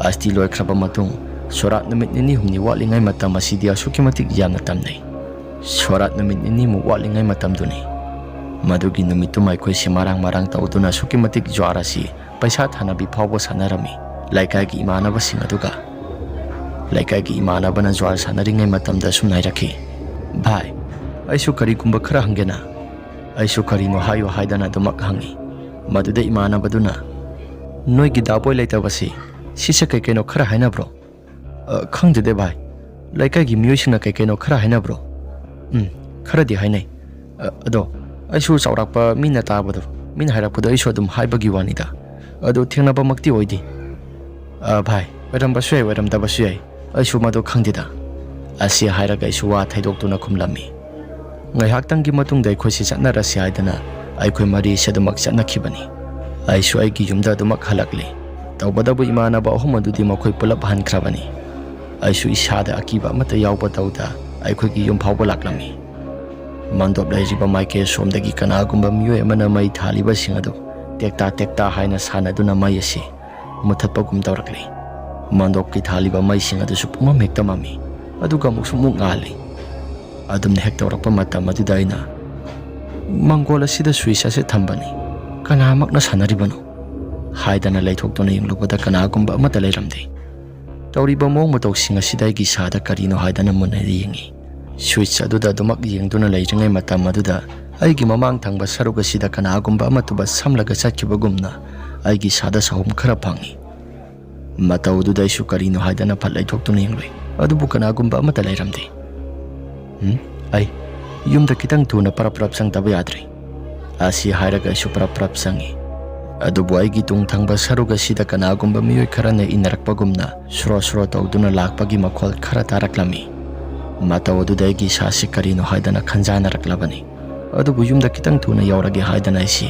ꯑꯁꯇꯤ ꯂꯣꯏꯈ꯭ꯔꯕ ꯃꯇꯨꯡ ꯁꯣꯔꯥꯠ ꯅꯨꯃꯤꯠ ꯅꯤꯅꯤ ꯍꯨꯝꯅꯤ ꯋꯥꯠꯂꯤꯉꯩ ꯃꯇꯝ ꯑꯁꯤꯗꯤ ꯑꯁꯨꯛꯀꯤ ꯃꯇꯤꯛ ꯌꯥꯝꯅ ꯇꯝꯅꯩ꯫ ꯁꯣꯔꯥꯠ ꯅꯨꯃꯤꯠ ꯅꯤꯅꯤꯃꯨꯛ ꯋꯥꯠꯂꯤꯉꯩ ꯃꯇꯝꯗꯨꯅꯤ꯫ ꯃꯗꯨꯒꯤ ꯅꯨꯃꯤꯠꯇꯨꯃ ꯑꯩꯈꯣꯏꯁꯦ ꯃꯔꯥꯡ ꯃꯔꯥꯡ ꯇꯧꯗꯨꯅ ꯑꯁꯨꯛꯀꯤ ꯃꯇꯤꯛ ꯖ꯭ꯋꯥꯔ ꯑꯁꯤ ꯄꯩꯁꯥ ꯊꯥꯅꯕꯤ ꯐꯥꯎꯕ ꯁꯥꯟꯅꯔꯝꯃꯤ꯫ ꯂꯩꯀꯥꯏꯒꯤ ꯏꯃꯥꯟꯅꯕꯁꯤꯡ ꯑꯗꯨꯒ ꯂꯩꯀꯥꯏꯒꯤ ꯏꯃꯥꯟꯅꯕꯅ ꯖ꯭ꯋꯥꯔ ꯁꯥꯟꯅꯔꯤꯉꯩ ꯃꯇꯝꯗ ꯁꯨꯝꯅ ꯍꯥꯏꯔꯛꯈꯤ, "ꯚꯥꯏ, ꯑꯩꯁꯨ ꯀꯔꯤꯒꯨꯝꯕ ꯈꯔ ꯍꯪꯒꯦꯅ?" ꯑꯩꯁꯨ "ꯀꯔꯤꯅꯣ ꯍꯥꯏꯌꯨ" ꯍꯥꯏꯗꯅ ꯑꯗꯨꯃꯛ ꯍꯪꯉꯤ꯫ ꯃꯗꯨꯗ ꯏꯃꯥꯟꯅꯕꯗꯨꯅ, "ꯅꯣꯏꯒꯤ ꯗꯥꯕꯣꯏ ꯂꯩꯇꯕꯁꯤ, ꯁꯤꯁꯦ ꯀꯩ ꯀꯩꯅꯣ ꯈꯔ ꯍꯥꯏꯅꯕ꯭ꯔꯣ?" "ꯑ, ꯈꯪꯗꯦꯗ ꯚꯥꯏ, ꯂꯩꯀꯥꯏꯒꯤ ꯃꯤꯑꯣꯏꯁꯤꯡꯅ ꯀꯩ ꯀꯩꯅꯣ ꯈꯔ ꯍꯥꯏꯅꯕ꯭ꯔꯣ?" "ꯎꯝ, ꯈꯔꯗꯤ ꯍꯥꯏꯅꯩ꯫ ꯑ, ꯑꯗꯣ ꯑꯩꯁꯨ ꯆꯥꯎꯔꯥꯛꯄ ꯃꯤꯅ ꯇꯥꯕꯗꯣ, ꯃꯤꯅ ꯍꯥꯏꯔꯛꯄꯗꯣ ꯑꯩꯁꯨ ꯑꯗꯨꯝ ꯍꯥꯏꯕꯒꯤ ꯋꯥꯅꯤꯗ꯫ ꯑꯗꯨ ꯊꯦꯡꯅꯕꯃꯛꯇꯤ ꯑꯣꯏꯗꯦ꯫" "ꯑ, ꯚꯥꯏ, ꯑꯣꯏꯔꯝꯕꯁꯨ ꯌꯥꯏ, ꯑꯣꯏꯔꯝꯗꯕꯁꯨ ꯌꯥꯏ, ꯑꯩꯁꯨ ꯃꯗꯨ ꯈꯪꯗꯦꯗ꯫" ꯑꯁꯤ ꯍꯥꯏꯔꯒ ꯑꯩꯁꯨ ꯋꯥ ꯊꯩꯗꯣꯛꯇꯨꯅ ꯈꯨꯝꯂꯝꯃꯤ꯫ ꯉꯥꯏꯍꯥꯛꯇꯪꯒꯤ ꯃꯇꯨꯡꯗ ꯑꯩꯈꯣꯏꯁꯤ ꯆꯠꯅꯔꯁꯤ ꯍꯥꯏꯗꯅ ꯑꯩꯈꯣꯏ ꯃꯔꯤꯁꯤ ꯑꯗꯨꯃꯛ ꯆꯠꯅꯈꯤꯕꯅꯤ꯫ ꯑꯩꯁꯨ ꯑꯩꯒꯤ ꯌꯨꯝꯗ ꯑꯗꯨꯃꯛ ꯍꯜꯂꯛꯂꯤ꯫ ꯇꯧꯕꯇꯕꯨ ꯏꯃꯥꯟꯅꯕ ꯑꯍꯨꯝ ꯑꯗꯨꯗꯤ ꯃꯈꯣꯏ ꯄꯨꯂꯞ ꯍꯟꯈ꯭ꯔꯕꯅꯤ꯫ ꯑꯩꯁꯨ ꯏꯁꯥꯗ ꯑꯀꯤꯕ ꯑꯃꯠꯇ ꯌꯥꯎꯕ ꯇꯧꯗ ꯑꯩꯈꯣꯏꯒꯤ ꯌꯨꯝ ꯐꯥꯎꯕ ꯂꯥꯛꯂꯝꯃꯤ꯫ ꯃꯥꯟꯗꯣꯞ ꯂꯩꯔꯤꯕ ꯃꯥꯏꯀꯩ ꯑꯁꯣꯝꯗꯒꯤ ꯀꯅꯥꯒꯨꯝꯕ ꯃꯤꯑꯣꯏ ꯑꯃꯅ ꯃꯩ ꯊꯥꯜꯂꯤꯕꯁꯤꯡ ꯑꯗꯨ ꯇꯦꯛꯇꯥ ꯇꯦꯛꯇꯥ ꯍꯥꯏꯅ ꯁꯥꯟꯅꯗꯨꯅ ꯃꯩ ꯑꯁꯤ ꯃꯨꯊꯠꯄꯒꯨꯝ ꯇꯧꯔꯛꯂꯤ꯫ ꯃꯥꯟꯗꯣꯞꯀꯤ ꯊꯥꯜꯂꯤꯕ ꯃꯩꯁꯤꯡ ꯑꯗꯨꯁꯨ ꯄꯨꯝꯃꯝ ꯍꯦꯛꯇ ꯃꯝꯃꯤ, ꯑꯗꯨꯒ ꯑꯃꯨꯛꯁꯨ ꯑꯃꯨꯛ ꯉꯥꯜꯂꯤ꯫ ꯑꯗꯨꯝꯅ ꯍꯦꯛ ꯇꯧꯔꯛꯄ ꯃꯇꯝ ꯑꯗꯨꯗ ꯑꯩꯅ, "ꯃꯪꯒꯣꯜ ꯑꯁꯤꯗ ꯁ꯭ꯋꯤꯆ ꯑꯁꯦ ꯊꯝꯕꯅꯤ, ꯀꯅꯥꯃꯛꯅ ꯁꯥꯟꯅꯔꯤꯕꯅꯣ?" ꯍꯥꯏꯗꯅ ꯂꯩꯊꯣꯛꯇꯨꯅ ꯌꯦꯡꯂꯨꯕꯗ ꯀꯅꯥꯒꯨꯝꯕ ꯑꯃꯠꯇ ꯂꯩꯔꯝꯗꯦ꯫ ꯇꯧꯔꯤꯕ ꯃꯑꯣꯡ ꯃꯇꯧꯁꯤꯡ ꯑꯁꯤꯗ ꯑꯩꯒꯤ ꯏꯁꯥꯗ ꯀꯔꯤꯅꯣ ꯍꯥꯏꯗꯅ ꯃꯨꯟꯅ ꯌꯦꯡꯉꯤ꯫ ꯁ꯭ꯋꯤꯆ ꯑꯗꯨꯗ ꯑꯗꯨꯃꯛ ꯌꯦꯡꯗꯨꯅ ꯂꯩꯔꯤꯉꯩ ꯃꯇꯝ ꯑꯗꯨꯗ ꯑꯩꯒꯤ ꯃꯃꯥꯡ ꯊꯪꯕ ꯁꯔꯨꯛ ꯑꯁꯤꯗ ꯀꯅꯥꯒꯨꯝꯕ ꯑꯃ ꯇꯨꯕꯠ ꯁꯝꯂꯒ ꯆꯠꯈꯤꯕꯒꯨꯝꯅ ꯑꯩꯒꯤ ꯏꯁꯥꯗ ꯁꯥꯍꯨꯝ ꯈꯔ ꯐꯪꯉꯤ꯫ ꯃꯇꯧ ꯑꯗꯨꯗ ꯑꯩꯁꯨ ꯀꯔꯤꯅꯣ ꯍꯥꯏꯗꯅ ꯐꯠ ꯂꯩꯊꯣꯛꯇꯨꯅ ꯌꯦꯡꯂꯨꯏ, ꯑꯗꯨꯕꯨ ꯀꯅꯥꯒꯨꯝꯕ ꯑꯃꯠꯇ ꯂꯩꯔꯝꯗꯦ꯫ "ꯎꯝ, ꯑꯩ ꯌꯨꯝꯗ ꯈꯤꯇꯪ ꯊꯨꯅ ꯄꯔꯞ ꯄꯔꯞ ꯆꯪꯗꯕ ꯌꯥꯗ꯭ꯔꯦ꯫" ꯑꯁꯤ ꯍꯥꯏꯔꯒ ꯑꯩꯁꯨ ꯄꯔꯞ ꯄꯔꯞ ꯆꯪꯉꯤ꯫ ꯑꯗꯨꯕꯨ ꯑꯩꯒꯤ ꯇꯨꯡ ꯊꯪꯕ ꯁꯔꯨꯛ ꯑꯁꯤꯗ ꯀꯅꯥꯒꯨꯝꯕ ꯃꯤꯑꯣꯏ ꯈꯔꯅ ꯏꯟꯅꯔꯛꯄꯒꯨꯝꯅ ꯁꯣꯔꯣ ꯁꯣꯔꯣ ꯇꯧꯗꯨꯅ ꯂꯥꯛꯄꯒꯤ ꯃꯈꯣꯜ ꯈꯔ ꯇꯥꯔꯛꯂꯝꯃꯤ꯫ ꯃꯇꯧ ꯑꯗꯨꯗ ꯑꯩꯒꯤ ꯏꯁꯥꯁꯤ ꯀꯔꯤꯅꯣ ꯍꯥꯏꯗꯅ ꯈꯟꯖꯥꯟꯅꯔꯛꯂꯕꯅꯤ꯫ ꯑꯗꯨꯕꯨ ꯌꯨꯝꯗ ꯈꯤꯇꯪ ꯊꯨꯅ ꯌꯧꯔꯒꯦ ꯍꯥꯏꯗꯅ ꯑꯩꯁꯤ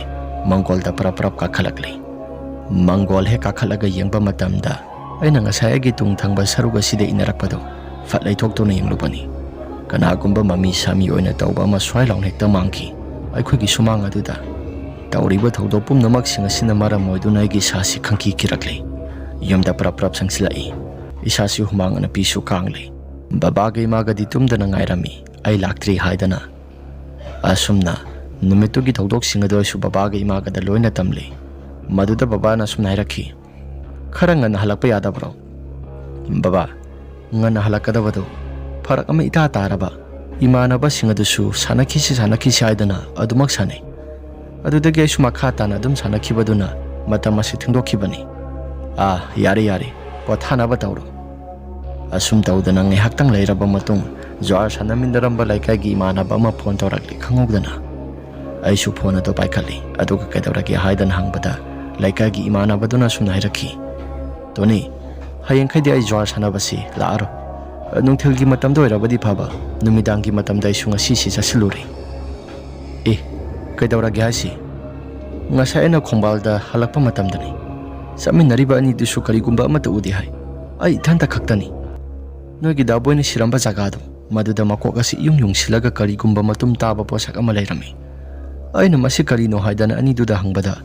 ꯃꯪꯒꯣꯜꯗ ꯄꯔꯞ ꯄꯔꯞ ꯀꯥꯈꯠꯂꯛꯂꯤ꯫ ꯃꯪꯒꯣꯜ ꯍꯦꯛ ꯀꯥꯈꯠꯂꯒ ꯌꯦꯡꯕ ꯃꯇꯝꯗ ꯑꯩꯅ ꯉꯁꯥꯏ ꯑꯩꯒꯤ ꯇꯨꯡ ꯊꯪꯕ ꯁꯔꯨꯛ ꯑꯁꯤꯗ ꯏꯟꯅꯔꯛꯄꯗꯨ ꯐꯠ ꯂꯩꯊꯣꯛꯇꯨꯅ ꯌꯦꯡꯂꯨꯕꯅꯤ꯫ ꯀꯅꯥꯒꯨꯝꯕ ꯃꯃꯤ ꯁꯥꯃꯤ ꯑꯣꯏꯅ ꯇꯧꯕ ꯑꯃ ꯁ꯭ꯋꯥꯏ ꯂꯥꯎꯅ ꯍꯦꯛꯇ ꯃꯥꯡꯈꯤ꯫ ꯑꯩꯈꯣꯏꯒꯤ ꯁꯨꯃꯥꯡ ꯑꯗꯨꯗ ꯇꯧꯔꯤꯕ ꯊꯧꯗꯣꯛ ꯄꯨꯝꯅꯃꯛꯁꯤꯡ ꯑꯁꯤꯅ ꯃꯔꯝ ꯑꯣꯏꯗꯨꯅ ꯑꯩꯒꯤ ꯏꯁꯥꯁꯤ ꯈꯪꯀꯤ ꯀꯤꯔꯛꯂꯤ꯫ ꯌꯨꯝꯗ ꯄ꯭ꯔꯞ ꯄ꯭ꯔꯞ ꯆꯪꯁꯤꯜꯂꯛꯏ꯫ ꯏꯁꯥꯁꯤ ꯍꯨꯃꯥꯡ ꯑꯅꯞꯄꯤꯁꯨ ꯀꯥꯡꯂꯤ꯫ ꯕꯕꯥꯒ ꯏꯃꯥꯒꯗꯤ ꯇꯨꯝꯗꯅ ꯉꯥꯏꯔꯝꯃꯤ, ꯑꯩ ꯂꯥꯛꯇ꯭ꯔꯤ ꯍꯥꯏꯗꯅ꯫ ꯑꯁꯨꯝꯅ ꯅꯨꯃꯤꯠꯇꯨꯒꯤ ꯊꯧꯗꯣꯛꯁꯤꯡ ꯑꯗꯨ ꯑꯩꯁꯨ ꯕꯕꯥꯒ ꯏꯃꯥꯒꯗ ꯂꯣꯏꯅ ꯇꯝꯂꯤ꯫ ꯃꯗꯨꯗ ꯕꯕꯥꯅ ꯑꯁꯨꯝꯅ ꯍꯥꯏꯔꯛꯈꯤ, "ꯈꯔ ꯉꯟꯅ ꯍꯜꯂꯛꯄ ꯌꯥꯗꯕ꯭ꯔꯣ?" "ꯕꯕꯥ, ꯉꯟꯅ ꯍꯜꯂꯛꯀꯗꯕꯗꯨ ꯐꯔꯛ ꯑꯃ ꯏꯇꯥ ꯇꯥꯔꯕ꯫ ꯏꯃꯥꯟꯅꯕꯁꯤꯡ ꯑꯗꯨꯁꯨ ꯁꯥꯟꯅꯈꯤꯁꯤ ꯁꯥꯟꯅꯈꯤꯁꯤ ꯍꯥꯏꯗꯅ ꯑꯗꯨꯃꯛ ꯁꯥꯟꯅꯩ꯫ ꯑꯗꯨꯗꯒꯤ ꯑꯩꯁꯨ ꯃꯈꯥ ꯇꯥꯅ ꯑꯗꯨꯝ ꯁꯥꯟꯅꯈꯤꯕꯗꯨꯅ ꯃꯇꯝ ꯑꯁꯤ ꯊꯦꯡꯗꯣꯛꯈꯤꯕꯅꯤ꯫ ꯑꯥ, ꯌꯥꯔꯦ ꯌꯥꯔꯦ, ꯄꯣꯊꯥꯅꯕ ꯇꯧꯔꯣ꯫ ꯑꯁꯨꯝ ꯇꯧꯗꯅ ꯉꯥꯏꯍꯥꯛꯇꯪ ꯂꯩꯔꯕ ꯃꯇꯨꯡ, ꯖ꯭ꯋꯥꯔ ꯁꯥꯟꯅꯃꯤꯟꯅꯔꯝꯕ ꯂꯩꯀꯥꯏꯒꯤ ꯏꯃꯥꯟꯅꯕ ꯑꯃ ꯐꯣꯟ ꯇꯧꯔꯛꯂꯤ ꯈꯪꯍꯧꯗꯅ꯫ ꯑꯩꯁꯨ ꯐꯣꯟ ꯑꯗꯨ ꯄꯥꯏꯈꯠꯂꯤ, ꯑꯗꯨꯒ ꯀꯩꯗꯧꯔꯒꯦ ꯍꯥꯏꯗꯅ ꯍꯪꯕꯗ, ꯂꯩꯀꯥꯏꯒꯤ ꯏꯃꯥꯟꯅꯕꯗꯨꯅ ꯑꯁꯨꯝꯅ ꯍꯥꯏꯔꯛꯈꯤ, "ꯇꯣꯅꯤ, ꯍꯌꯦꯡꯈꯩꯗꯤ ꯑꯩ ꯖ꯭ꯋꯥꯔ ꯁꯥꯟꯅꯕꯁꯤ ꯂꯥꯛꯑꯔꯣꯏ꯫ ꯅꯨꯡꯊꯤꯜꯒꯤ ꯃꯇꯝꯗ ꯑꯣꯏꯔꯕꯗꯤ ꯐꯕ, ꯅꯨꯃꯤꯗꯥꯡꯒꯤ ꯃꯇꯝꯗ ꯑꯩꯁꯨ ꯉꯁꯤꯁꯤ ꯆꯠꯁꯤꯜꯂꯨꯔꯦ꯫" "ꯑꯦ, ꯀꯩꯗꯧꯔꯒꯦ ꯍꯥꯏꯁꯤ?" "ꯉꯁꯥꯏ ꯑꯩꯅ ꯈꯣꯡꯕꯥꯜꯗ ꯍꯜꯂꯛꯄ ꯃꯇꯝꯗꯅꯤ꯫ ꯆꯠꯃꯤꯟꯅꯔꯤꯕ ꯑꯅꯤꯗꯨꯁꯨ ꯀꯔꯤꯒꯨꯝꯕ ꯑꯃꯠꯇ ꯎꯗꯦ ꯍꯥꯏ꯫ ꯑꯩ ꯏꯊꯟꯇ ꯈꯛꯇꯅꯤ꯫ ꯅꯣꯏꯒꯤ ꯗꯥꯕꯣꯏꯅ ꯁꯤꯔꯝꯕ ꯖꯒꯥꯗꯣ, ꯃꯗꯨꯗ ꯃꯀꯣꯛ ꯑꯁꯤ ꯏꯌꯨꯡ ꯌꯨꯡꯁꯤꯜꯂꯒ ꯀꯔꯤꯒꯨꯝꯕ ꯃꯇꯨꯝ ꯇꯥꯕ ꯄꯣꯠꯁꯛ ꯑꯃ ꯂꯩꯔꯝꯃꯤ꯫ ꯑꯩꯅ ꯃꯁꯤ ꯀꯔꯤꯅꯣ ꯍꯥꯏꯗꯅ ꯑꯅꯤꯗꯨꯗ ꯍꯪꯕꯗ,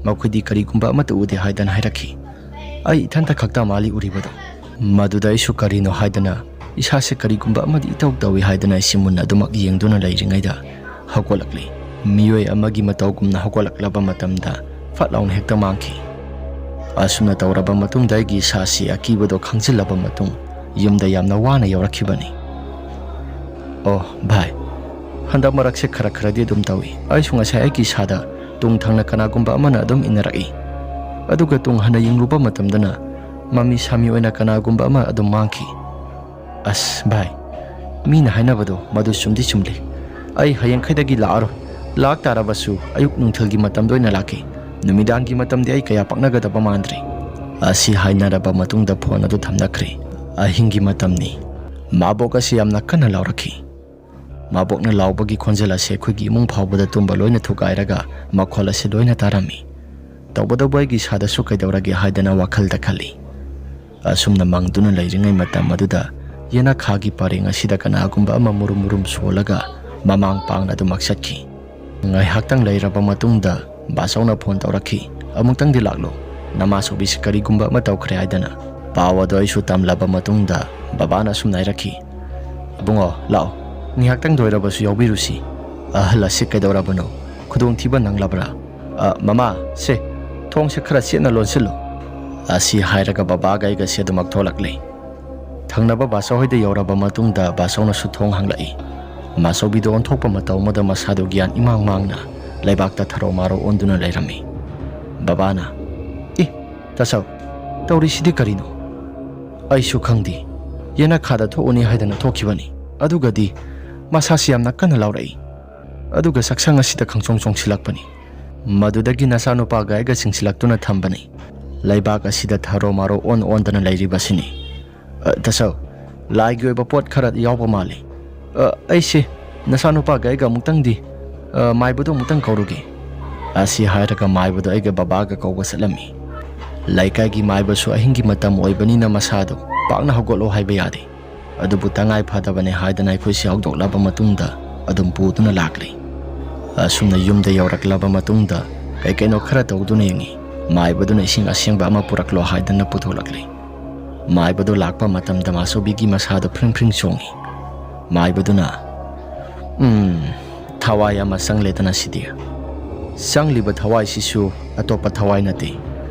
ꯃꯈꯣꯏꯗꯤ ꯀꯔꯤꯒꯨꯝꯕ ꯑꯃꯠꯇ ꯎꯗꯦ ꯍꯥꯏꯗꯅ ꯍꯥꯏꯔꯛꯈꯤ꯫ ꯑꯩ ꯏꯊꯟꯇ ꯈꯛꯇ ꯃꯥꯜꯂꯤ ꯎꯔꯤꯕꯗꯣ꯫ ꯃꯗꯨꯗ ꯑꯩꯁꯨ ꯀꯔꯤꯅꯣ ꯍꯥꯏꯗꯅ, ꯏꯁꯥꯁꯦ ꯀꯔꯤꯒꯨꯝꯕ ꯑꯃꯗꯤ ꯏꯇꯧ ꯇꯧꯏ ꯍꯥꯏꯗꯅ ꯑꯩꯁꯤ ꯃꯨꯟꯅ ꯑꯗꯨꯃꯛ ꯌꯦꯡꯗꯨꯅ ꯂꯩꯔꯤꯉꯩꯗ ꯍꯧꯒꯠꯂꯛꯂꯤ꯫ ꯃꯤꯑꯣꯏ ꯑꯃꯒꯤ ꯃꯇꯧꯒꯨꯝꯅ ꯍꯧꯒꯠꯂꯛꯂꯕ ꯃꯇꯝꯗ ꯐꯠ ꯂꯥꯎꯅ ꯍꯦꯛꯇ ꯃꯥꯡꯈꯤ꯫ ꯑꯁꯨꯝꯅ ꯇꯧꯔꯕ ꯃꯇꯨꯡꯗ ꯑꯩꯒꯤ ꯏꯁꯥꯁꯤ ꯑꯀꯤꯕꯗꯣ ꯈꯪꯖꯤꯜꯂꯕ ꯃꯇꯨꯡ ꯌꯨꯝꯗ ꯌꯥꯝꯅ ꯋꯥꯅ ꯌꯧꯔꯛꯈꯤꯕꯅꯤ꯫ "ꯑꯣ ꯚꯥꯏ, ꯍꯟꯗꯛ ꯃꯔꯛꯁꯦ ꯈꯔ ꯈꯔꯗꯤ ꯑꯗꯨꯝ ꯇꯧꯏ꯫ ꯑꯩꯁꯨ ꯉꯁꯥꯏ ꯑꯩꯒꯤ ꯏꯁꯥꯗ ꯇꯨꯡ ꯊꯪꯅ ꯀꯅꯥꯒꯨꯝꯕ ꯑꯃꯅ ꯑꯗꯨꯝ ꯏꯟꯅꯔꯛꯏ꯫ ꯑꯗꯨꯒ ꯇꯨꯡ ꯍꯟꯅ ꯌꯦꯡꯂꯨꯕ ꯃꯇꯝꯗꯅ ꯃꯃꯤ ꯁꯥꯃꯤ ꯑꯣꯏꯅ ꯀꯅꯥꯒꯨꯝꯕ ꯑꯃ ꯑꯗꯨꯝ ꯃꯥꯡꯈꯤ꯫" "ꯑꯁ ꯚꯥꯏ, ꯃꯤꯅ ꯍꯥꯏꯅꯕꯗꯣ ꯃꯗꯨ ꯆꯨꯝꯗꯤ ꯆꯨꯝꯂꯤ꯫ ꯑꯩ ꯍꯌꯦꯡꯈꯩꯗꯒꯤ ꯂꯥꯛꯑꯔꯣꯏ꯫ ꯂꯥꯛ ꯇꯥꯔꯕꯁꯨ ꯑꯌꯨꯛ ꯅꯨꯡꯊꯤꯜꯒꯤ ꯃꯇꯝꯗ ꯑꯣꯏꯅ ꯂꯥꯛꯀꯦ꯫ ꯅꯨꯃꯤꯗꯥꯡꯒꯤ ꯃꯇꯝꯗꯤ ꯑꯩ ꯀꯌꯥ ꯄꯛꯅꯒꯗꯕ ꯃꯥꯟꯗ꯭ꯔꯦ꯫" ꯑꯁꯤ ꯍꯥꯏꯅꯔꯕ ꯃꯇꯨꯡꯗ ꯐꯣꯟ ꯑꯗꯨ ꯊꯝꯅꯈ꯭ꯔꯦ꯫ ꯑꯍꯤꯡꯒꯤ ꯃꯇꯝꯅꯤ꯫ ꯃꯥꯕꯣꯛ ꯑꯁꯤ ꯌꯥꯝꯅ ꯀꯟꯅ ꯂꯥꯎꯔꯛꯈꯤ꯫ ꯃꯥꯕꯣꯛꯅ ꯂꯥꯎꯕꯒꯤ ꯈꯣꯟꯖꯦꯜ ꯑꯁꯤ ꯑꯩꯈꯣꯏꯒꯤ ꯏꯃꯨꯡ ꯐꯥꯎꯕꯗ ꯇꯨꯝꯕ ꯂꯣꯏꯅ ꯊꯨꯒꯥꯏꯔꯒ ꯃꯈꯣꯜ ꯑꯁꯤ ꯂꯣꯏꯅ ꯇꯥꯔꯝꯃꯤ꯫ ꯇꯧꯕꯇꯕꯨ ꯑꯩꯒꯤ ꯏꯁꯥꯗꯁꯨ ꯀꯩꯗꯧꯔꯒꯦ ꯍꯥꯏꯗꯅ ꯋꯥꯈꯜꯗ ꯈꯜꯂꯤ꯫ ꯑꯁꯨꯝꯅ ꯃꯪꯗꯨꯅ ꯂꯩꯔꯤꯉꯩ ꯃꯇꯝ ꯑꯗꯨꯗ ꯌꯦꯅꯈꯥꯒꯤ ꯄꯔꯦꯡ ꯑꯁꯤꯗ ꯀꯅꯥꯒꯨꯝꯕ ꯑꯃ ꯃꯨꯔꯨꯝ ꯃꯨꯔꯨꯝ ꯁꯣꯜꯂꯒ ꯃꯃꯥꯡ ꯄꯥꯡꯅ ꯑꯗꯨꯃꯛ ꯆꯠꯈꯤ꯫ ꯉꯥꯏꯍꯥꯛꯇꯪ ꯂꯩꯔꯕ ꯃꯇꯨꯡꯗ ꯕꯥꯆꯧꯅ ꯐꯣꯟ ꯇꯧꯔꯛꯈꯤ꯫ "ꯑꯃꯨꯛꯇꯪꯗꯤ ꯂꯥꯛꯂꯣ, ꯅꯃꯥꯆꯧꯕꯤꯁꯤ ꯀꯔꯤꯒꯨꯝꯕ ꯑꯃ ꯇꯧꯈ꯭ꯔꯦ" ꯍꯥꯏꯗꯅ꯫ ꯄꯥꯎ ꯑꯗꯨ ꯑꯩꯁꯨ ꯇꯝꯂꯕ ꯃꯇꯨꯡꯗ ꯕꯕꯥꯅ ꯑꯁꯨꯝꯅ ꯍꯥꯏꯔꯛꯈꯤ, "ꯏꯕꯨꯡꯉꯣ, ꯂꯥꯛꯑꯣ, ꯉꯥꯏꯍꯥꯛꯇꯪꯗ ꯑꯣꯏꯔꯕꯁꯨ ꯌꯥꯎꯕꯤꯔꯨꯁꯤ꯫ ꯑꯍꯜ ꯑꯁꯤ ꯀꯩꯗꯧꯔꯕꯅꯣ? ꯈꯨꯗꯣꯡꯊꯤꯕ ꯅꯪꯂꯕ꯭ꯔꯥ? ꯑ, ꯃꯃꯥ, ꯁꯦ, ꯊꯣꯡꯁꯦ ꯈꯔ ꯆꯦꯠꯅ ꯂꯣꯟꯁꯤꯜꯂꯨ꯫" ꯑꯁꯤ ꯍꯥꯏꯔꯒ ꯕꯕꯥꯒ ꯑꯩꯒꯁꯦ ꯑꯗꯨꯃꯛ ꯊꯣꯛꯂꯛꯂꯦ꯫ ꯊꯪꯅꯕ ꯕꯥꯆꯧ ꯍꯣꯏꯗ ꯌꯧꯔꯕ ꯃꯇꯨꯡꯗ ꯕꯥꯆꯧꯅꯁꯨ ꯊꯣꯡ ꯍꯥꯡꯂꯛꯏ꯫ ꯃꯥꯆꯧꯕꯤꯗꯣ ꯑꯣꯟꯊꯣꯛꯄ ꯃꯇꯧ ꯑꯃꯗ ꯃꯁꯥꯗꯨ ꯒ꯭ꯌꯥꯟ ꯏꯃꯥꯡ ꯃꯥꯡꯅ ꯂꯩꯕꯥꯛꯇ ꯊꯔꯣ ꯃꯥꯔꯣ ꯑꯣꯟꯗꯨꯅ ꯂꯩꯔꯝꯃꯤ꯫ ꯕꯕꯥꯅ, "ꯏ, ꯇꯥꯆꯧ, ꯇꯧꯔꯤꯁꯤꯗꯤ ꯀꯔꯤꯅꯣ?" "ꯑꯩꯁꯨ ꯈꯪꯗꯦ꯫ ꯌꯦꯅꯈꯥꯗ ꯊꯣꯛꯎꯅꯤ ꯍꯥꯏꯗꯅ ꯊꯣꯛꯈꯤꯕꯅꯤ꯫ ꯑꯗꯨꯒꯗꯤ ꯃꯁꯥꯁꯤ ꯌꯥꯝꯅ ꯀꯟꯅ ꯂꯥꯎꯔꯛꯏ꯫ ꯑꯗꯨꯒ ꯆꯥꯛꯁꯪ ꯑꯁꯤꯗ ꯈꯪꯆꯣꯡ ꯆꯣꯡꯁꯤꯜꯂꯛꯄꯅꯤ꯫ ꯃꯗꯨꯗꯒꯤ ꯅꯆꯥꯅꯨꯄꯥꯒ ꯑꯩꯒ ꯆꯤꯡꯁꯤꯜꯂꯛꯇꯨꯅ ꯊꯝꯕꯅꯤ꯫ ꯂꯩꯕꯥꯛ ꯑꯁꯤꯗ ꯊꯔꯣ ꯃꯥꯔꯣ ꯑꯣꯟ ꯑꯣꯟꯗꯅ ꯂꯩꯔꯤꯕꯁꯤꯅꯤ꯫ ꯑ, ꯇꯥꯆꯧ, ꯂꯥꯏꯒꯤ ꯑꯣꯏꯕ ꯄꯣꯠ ꯈꯔ ꯌꯥꯎꯕ ꯃꯥꯜꯂꯤ꯫ ꯑ, ꯑꯩꯁꯦ ꯅꯆꯥꯅꯨꯄꯥꯒ ꯑꯩꯒ ꯑꯃꯨꯛꯇꯪꯗꯤ, ꯑ, ꯃꯥꯏꯕꯗꯣ ꯑꯃꯨꯛꯇꯪ ꯀꯧꯔꯨꯒꯦ꯫" ꯑꯁꯤ ꯍꯥꯏꯔꯒ ꯃꯥꯏꯕꯗꯣ ꯑꯩꯒ ꯕꯕꯥꯒ ꯀꯧꯕ ꯆꯠꯂꯝꯃꯤ꯫ ꯂꯩꯀꯥꯏꯒꯤ ꯃꯥꯏꯕꯁꯨ ꯑꯍꯤꯡꯒꯤ ꯃꯇꯝ ꯑꯣꯏꯕꯅꯤꯅ ꯃꯁꯥꯗꯣ ꯄꯥꯛꯅ ꯍꯧꯒꯠꯂꯣ ꯍꯥꯏꯕ ꯌꯥꯗꯦ꯫ ꯑꯗꯨꯕꯨ ꯇꯉꯥꯏ ꯐꯗꯕꯅꯦ ꯍꯥꯏꯗꯅ ꯑꯩꯈꯣꯏꯁꯤ ꯍꯧꯗꯣꯛꯂꯕ ꯃꯇꯨꯡꯗ ꯑꯗꯨꯝ ꯄꯨꯗꯨꯅ ꯂꯥꯛꯂꯤ꯫ ꯑꯁꯨꯝꯅ ꯌꯨꯝꯗ ꯌꯧꯔꯛꯂꯕ ꯃꯇꯨꯡꯗ ꯀꯩ ꯀꯩꯅꯣ ꯈꯔ ꯇꯧꯗꯨꯅ ꯌꯦꯡꯉꯤ꯫ ꯃꯥꯏꯕꯗꯨꯅ ꯏꯁꯤꯡ ꯑꯁꯦꯡꯕ ꯑꯃ ꯄꯨꯔꯛꯂꯣ ꯍꯥꯏꯗꯅ ꯄꯨꯊꯣꯛꯂꯛꯂꯤ꯫ ꯃꯥꯏꯕꯗꯨ ꯂꯥꯛꯄ ꯃꯇꯝꯗ ꯃꯥꯆꯧꯕꯤꯒꯤ ꯃꯁꯥꯗꯨ ꯐ꯭ꯔꯤꯡ ꯐ꯭ꯔꯤꯡ ꯆꯣꯡꯉꯤ꯫ ꯃꯥꯏꯕꯗꯨꯅ, "ꯎꯝ, ꯊꯋꯥꯏ ꯑꯃ ꯆꯪꯂꯦꯗꯅ ꯁꯤꯗꯤ꯫ ꯆꯪꯂꯤꯕ ꯊꯋꯥꯏꯁꯤꯁꯨ ꯑꯇꯣꯞꯄ ꯊꯋꯥꯏ ꯅꯠꯇꯦ꯫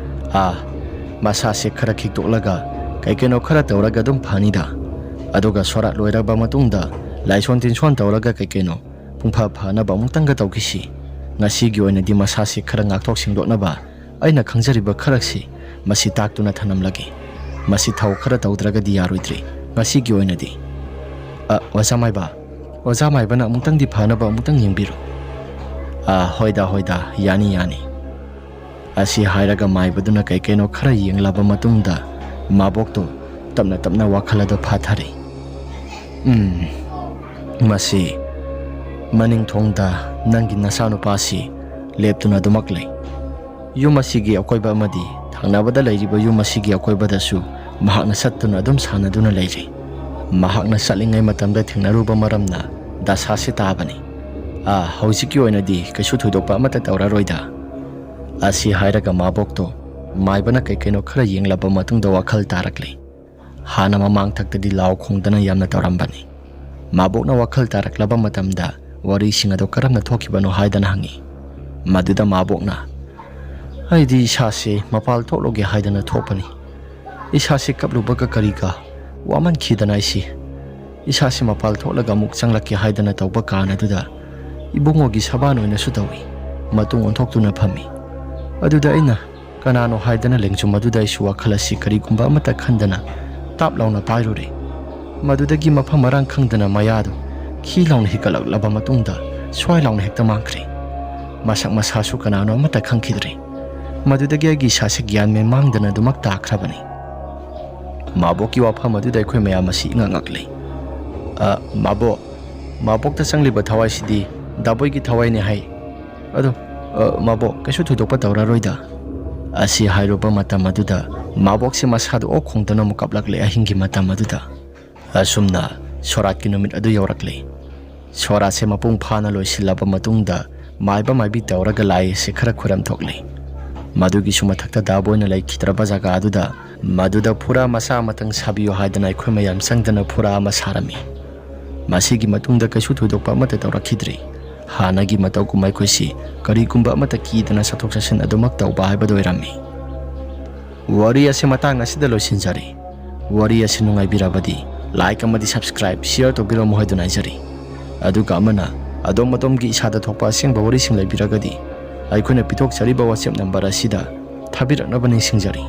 ꯑꯥ, ꯃꯁꯥꯁꯦ ꯈꯔ ꯈꯤꯛꯇꯣꯛꯂꯒ ꯀꯩ ꯀꯩꯅꯣ ꯈꯔ ꯇꯧꯔꯒ ꯑꯗꯨꯝ ꯐꯅꯤꯗ꯫ ꯑꯗꯨꯒ ꯁꯣꯔꯥꯠ ꯂꯣꯏꯔꯕ ꯃꯇꯨꯡꯗ ꯂꯥꯏꯁꯣꯟ ꯇꯤꯟꯁꯣꯟ ꯇꯧꯔꯒ ꯀꯩ ꯀꯩꯅꯣ ꯄꯨꯡꯐ ꯐꯅꯕ ꯑꯃꯨꯛꯇꯪꯒ ꯇꯧꯈꯤꯁꯤ꯫ ꯉꯁꯤꯒꯤ ꯑꯣꯏꯅꯗꯤ ꯃꯁꯥꯁꯦ ꯈꯔ ꯉꯥꯛꯊꯣꯛ ꯁꯦꯡꯗꯣꯛꯅꯕ ꯑꯩꯅ ꯈꯪꯖꯔꯤꯕ ꯈꯔꯁꯤ ꯃꯁꯤ ꯇꯥꯛꯇꯨꯅ ꯊꯅꯝꯂꯒꯦ꯫ ꯃꯁꯤ ꯊꯧ ꯈꯔ ꯇꯧꯗ꯭ꯔꯒꯗꯤ ꯌꯥꯔꯣꯏꯗ꯭ꯔꯤ꯫ ꯉꯁꯤꯒꯤ ꯑꯣꯏꯅꯗꯤ꯫" "ꯑ, ꯑꯣꯖꯥ ꯃꯥꯏꯕ, ꯑꯣꯖꯥ ꯃꯥꯏꯕꯅ ꯑꯃꯨꯛꯇꯪꯗꯤ ꯐꯅꯕ ꯑꯃꯨꯛꯇꯪ ꯌꯦꯡꯕꯤꯔꯣ꯫" "ꯑ, ꯍꯣꯏꯗ, ꯍꯣꯏꯗ, ꯌꯥꯅꯤ, ꯌꯥꯅꯤ꯫" ꯑꯁꯤ ꯍꯥꯏꯔꯒ ꯃꯥꯏꯕꯗꯨꯅ ꯀꯩ ꯀꯩꯅꯣ ꯈꯔ ꯌꯦꯡꯂꯕ ꯃꯇꯨꯡꯗ ꯃꯥꯕꯣꯛꯇꯨ ꯇꯞꯅ ꯇꯞꯅ ꯋꯥꯈꯜ ꯑꯗꯨ ꯐꯥꯊꯔꯤ꯫ "ꯎꯝ, ꯃꯁꯤ ꯃꯅꯤꯡ ꯊꯣꯡꯗ ꯅꯪꯒꯤ ꯅꯆꯥꯅꯨꯄꯥꯁꯤ ꯂꯦꯞꯇꯨꯅ ꯑꯗꯨꯃꯛ ꯂꯩ꯫ ꯌꯨꯝ ꯑꯁꯤꯒꯤ ꯑꯀꯣꯏꯕ ꯑꯃꯗꯤ ꯊꯪꯅꯕꯗ ꯂꯩꯔꯤꯕ ꯌꯨꯝ ꯑꯁꯤꯒꯤ ꯑꯀꯣꯏꯕꯗꯁꯨ ꯃꯍꯥꯛꯅ ꯆꯠꯇꯨꯅ ꯑꯗꯨꯝ ꯁꯥꯟꯅꯗꯨꯅ ꯂꯩꯔꯤ꯫ ꯃꯍꯥꯛꯅ ꯆꯠꯂꯤꯉꯩ ꯃꯇꯝꯗ ꯊꯦꯡꯅꯔꯨꯕ ꯃꯔꯝꯅ ꯗꯁꯥꯁꯤ ꯇꯥꯕꯅꯤ꯫ ꯑꯥ, ꯍꯧꯖꯤꯛꯀꯤ ꯑꯣꯏꯅꯗꯤ ꯀꯩꯁꯨ ꯊꯣꯏꯗꯣꯛꯄ ꯑꯃꯠꯇ ꯇꯧꯔꯔꯣꯏꯗ꯫" ꯑꯁꯤ ꯍꯥꯏꯔꯒ ꯃꯥꯕꯣꯛꯇꯣ ꯃꯥꯏꯕꯅ ꯀꯩ ꯀꯩꯅꯣ ꯈꯔ ꯌꯦꯡꯂꯕ ꯃꯇꯨꯡꯗ ꯋꯥꯈꯜ ꯇꯥꯔꯛꯂꯦ꯫ ꯍꯥꯟꯅ ꯃꯃꯥꯡꯊꯛꯇꯗꯤ ꯂꯥꯎ ꯈꯣꯡꯗꯅ ꯌꯥꯝꯅ ꯇꯧꯔꯝꯕꯅꯤ꯫ ꯃꯥꯕꯣꯛꯅ ꯋꯥꯈꯜ ꯇꯥꯔꯛꯂꯕ ꯃꯇꯝꯗ ꯋꯥꯔꯤꯁꯤꯡ ꯑꯗꯨ ꯀꯔꯝꯅ ꯊꯣꯛꯈꯤꯕꯅꯣ ꯍꯥꯏꯗꯅ ꯍꯪꯉꯤ꯫ ꯃꯗꯨꯗ ꯃꯥꯕꯣꯛꯅ, "ꯑꯩꯗꯤ ꯏꯁꯥꯁꯦ ꯃꯄꯥꯜ ꯊꯣꯛꯂꯨꯒꯦ ꯍꯥꯏꯗꯅ ꯊꯣꯛꯄꯅꯤ꯫ ꯏꯁꯥꯁꯦ ꯀꯞꯂꯨꯕꯒ ꯀꯔꯤꯒ ꯋꯥꯃꯟꯈꯤꯗꯅ ꯑꯩꯁꯤ ꯏꯁꯥꯁꯤ ꯃꯄꯥꯜ ꯊꯣꯛꯂꯒ ꯑꯃꯨꯛ ꯆꯪꯂꯛꯀꯦ ꯍꯥꯏꯗꯅ ꯇꯧꯕ ꯀꯥꯟ ꯑꯗꯨꯗ ꯏꯕꯨꯡꯉꯣꯒꯤ ꯁꯕꯥꯟ ꯑꯣꯏꯅꯁꯨ ꯇꯧꯏ, ꯃꯇꯨꯡ ꯑꯣꯟꯊꯣꯛꯇꯨꯅ ꯐꯝꯃꯤ꯫ ꯑꯗꯨꯗ ꯑꯩꯅ ꯀꯅꯥꯅꯣ ꯍꯥꯏꯗꯅ ꯂꯦꯡꯖꯨꯝ ꯑꯗꯨꯗ ꯑꯩꯁꯨ ꯋꯥꯈꯜ ꯑꯁꯤ ꯀꯔꯤꯒꯨꯝꯕ ꯑꯃꯠꯇ ꯈꯟꯗꯅ ꯇꯥꯞ ꯂꯥꯎꯅ ꯄꯥꯏꯔꯨꯔꯦ꯫ ꯃꯗꯨꯗꯒꯤ ꯃꯐꯝ ꯃꯔꯥꯡ ꯈꯪꯗꯅ ꯃꯌꯥꯗꯨ ꯈꯤ ꯂꯥꯎꯅ ꯍꯤꯒꯠꯂꯛꯂꯕ ꯃꯇꯨꯡꯗ ꯁ꯭ꯋꯥꯏ ꯂꯥꯎꯅ ꯍꯦꯛꯇ ꯃꯥꯡꯈ꯭ꯔꯦ꯫ ꯃꯁꯛ ꯃꯁꯥꯁꯨ ꯀꯅꯥꯅꯣ ꯑꯃꯠꯇ ꯈꯪꯈꯤꯗ꯭ꯔꯦ꯫ ꯃꯗꯨꯗꯒꯤ ꯑꯩꯒꯤ ꯏꯁꯥꯁꯤ ꯒ꯭ꯌꯥꯟ ꯃꯦꯟ ꯃꯥꯡꯗꯅ ꯑꯗꯨꯃꯛ ꯇꯥꯈ꯭ꯔꯕꯅꯤ꯫ ꯃꯥꯕꯣꯛꯀꯤ ꯋꯥꯐꯝ ꯑꯗꯨꯗ ꯑꯩꯈꯣꯏ ꯃꯌꯥꯝ ꯑꯁꯤ ꯏꯉꯛ ꯉꯛꯂꯤ꯫ "ꯑ, ꯃꯥꯕꯣꯛ, ꯃꯥꯕꯣꯛꯇ ꯆꯪꯂꯤꯕ ꯊꯋꯥꯏꯁꯤꯗꯤ ꯗꯥꯕꯣꯏꯒꯤ ꯊꯋꯥꯏꯅꯦ ꯍꯥꯏ꯫ ꯑꯗꯣ, ꯑ, ꯃꯥꯕꯣꯛ, ꯀꯩꯁꯨ ꯊꯣꯏꯗꯣꯛꯄ ꯇꯧꯔꯔꯣꯏꯗ" ꯑꯁꯤ ꯍꯥꯏꯔꯨꯕ ꯃꯇꯝ ꯑꯗꯨꯗ ꯃꯥꯕꯣꯛꯁꯦ ꯃꯁꯥꯗ ꯑꯣꯛ ꯈꯣꯡꯗꯨꯅ ꯑꯃꯨꯛ ꯀꯞꯂꯛꯂꯦ ꯑꯍꯤꯡꯒꯤ ꯃꯇꯝ ꯑꯗꯨꯗ꯫ ꯑꯁꯨꯝꯅ ꯁꯣꯔꯥꯠꯀꯤ ꯅꯨꯃꯤꯠ ꯑꯗꯨ ꯌꯧꯔꯛꯂꯦ꯫ ꯁꯣꯔꯥꯠꯁꯦ ꯃꯄꯨꯡ ꯐꯥꯅ ꯂꯣꯏꯁꯤꯜꯂꯕ ꯃꯇꯨꯡꯗ ꯃꯥꯏꯕ ꯃꯥꯏꯕꯤ ꯇꯧꯔꯒ ꯂꯥꯏ ꯑꯁꯤ ꯈꯔ ꯈꯨꯔꯝ ꯊꯣꯛꯂꯦ꯫ ꯃꯗꯨꯒꯤꯁꯨ ꯃꯊꯛꯇ ꯗꯥꯕꯣꯏꯅ ꯂꯩꯈꯤꯗ꯭ꯔꯕ ꯖꯒꯥ ꯑꯗꯨꯗ ꯃꯗꯨꯗ ꯐꯨꯔꯥ ꯃꯆꯥ ꯑꯃꯇꯪ ꯁꯥꯕꯤꯌꯨ ꯍꯥꯏꯗꯅ ꯑꯩꯈꯣꯏ ꯃꯌꯥꯝ ꯆꯪꯗꯅ ꯐꯨꯔꯥ ꯑꯃ ꯁꯥꯔꯝꯃꯤ꯫ ꯃꯁꯤꯒꯤ ꯃꯇꯨꯡꯗ ꯀꯩꯁꯨ ꯊꯣꯏꯗꯣꯛꯄ ꯑꯃꯠꯇ ꯇꯧꯔꯛꯈꯤꯗ꯭ꯔꯤ꯫ ꯍꯥꯟꯅꯒꯤ ꯃꯇꯧꯒꯨꯝ ꯑꯩꯈꯣꯏꯁꯤ ꯀꯔꯤꯒꯨꯝꯕ ꯑꯃꯠꯇ ꯀꯤꯗꯅ ꯆꯠꯊꯣꯛ ꯆꯠꯁꯤꯟ ꯑꯗꯨꯃꯛ ꯇꯧꯕ ꯍꯥꯏꯕꯗꯨ ꯑꯣꯏꯔꯝꯃꯤ꯫ ꯋꯥꯔꯤ ꯑꯁꯤ ꯃꯇꯥꯡ ꯑꯁꯤꯗ ꯂꯣꯏꯁꯤꯟꯖꯔꯦ꯫ ꯋꯥꯔꯤ ꯑꯁꯤ ꯅꯨꯡꯉꯥꯏꯕꯤꯔꯕꯗꯤ like ꯑꯃꯗꯤ subscribe, share ꯇꯧꯕꯤꯔꯝꯃꯨ ꯍꯥꯏꯗꯨꯅ ꯍꯥꯏꯖꯔꯤ꯫ ꯑꯗꯨꯒ ꯑꯃꯅ ꯑꯗꯣꯝ ꯑꯗꯣꯝꯒꯤ ꯏꯁꯥꯗ ꯊꯣꯛꯄ ꯑꯁꯦꯡꯕ ꯋꯥꯔꯤꯁꯤꯡ ꯂꯩꯕꯤꯔꯒꯗꯤ ꯑꯩꯈꯣꯏꯅ ꯄꯤꯊꯣꯛꯆꯔꯤꯕ WhatsApp number ꯑꯁꯤꯗ ꯊꯥꯕꯤꯔꯛꯅꯕ ꯅꯤꯡꯁꯤꯡꯖꯔꯤ꯫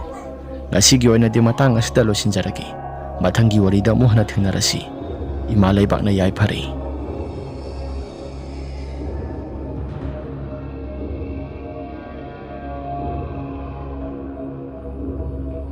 ꯉꯁꯤꯒꯤ ꯑꯣꯏꯅꯗꯤ ꯃꯇꯥꯡ ꯑꯁꯤꯗ ꯂꯣꯏꯁꯤꯟꯖꯔꯒꯦ꯫ ꯃꯊꯪꯒꯤ ꯋꯥꯔꯤꯗ ꯑꯃꯨꯛ ꯍꯟꯅ ꯊꯦꯡꯅꯔꯁꯤ꯫ ꯏꯃꯥ ꯂꯩꯕꯥꯛꯅ ꯌꯥꯏꯐꯔꯦ꯫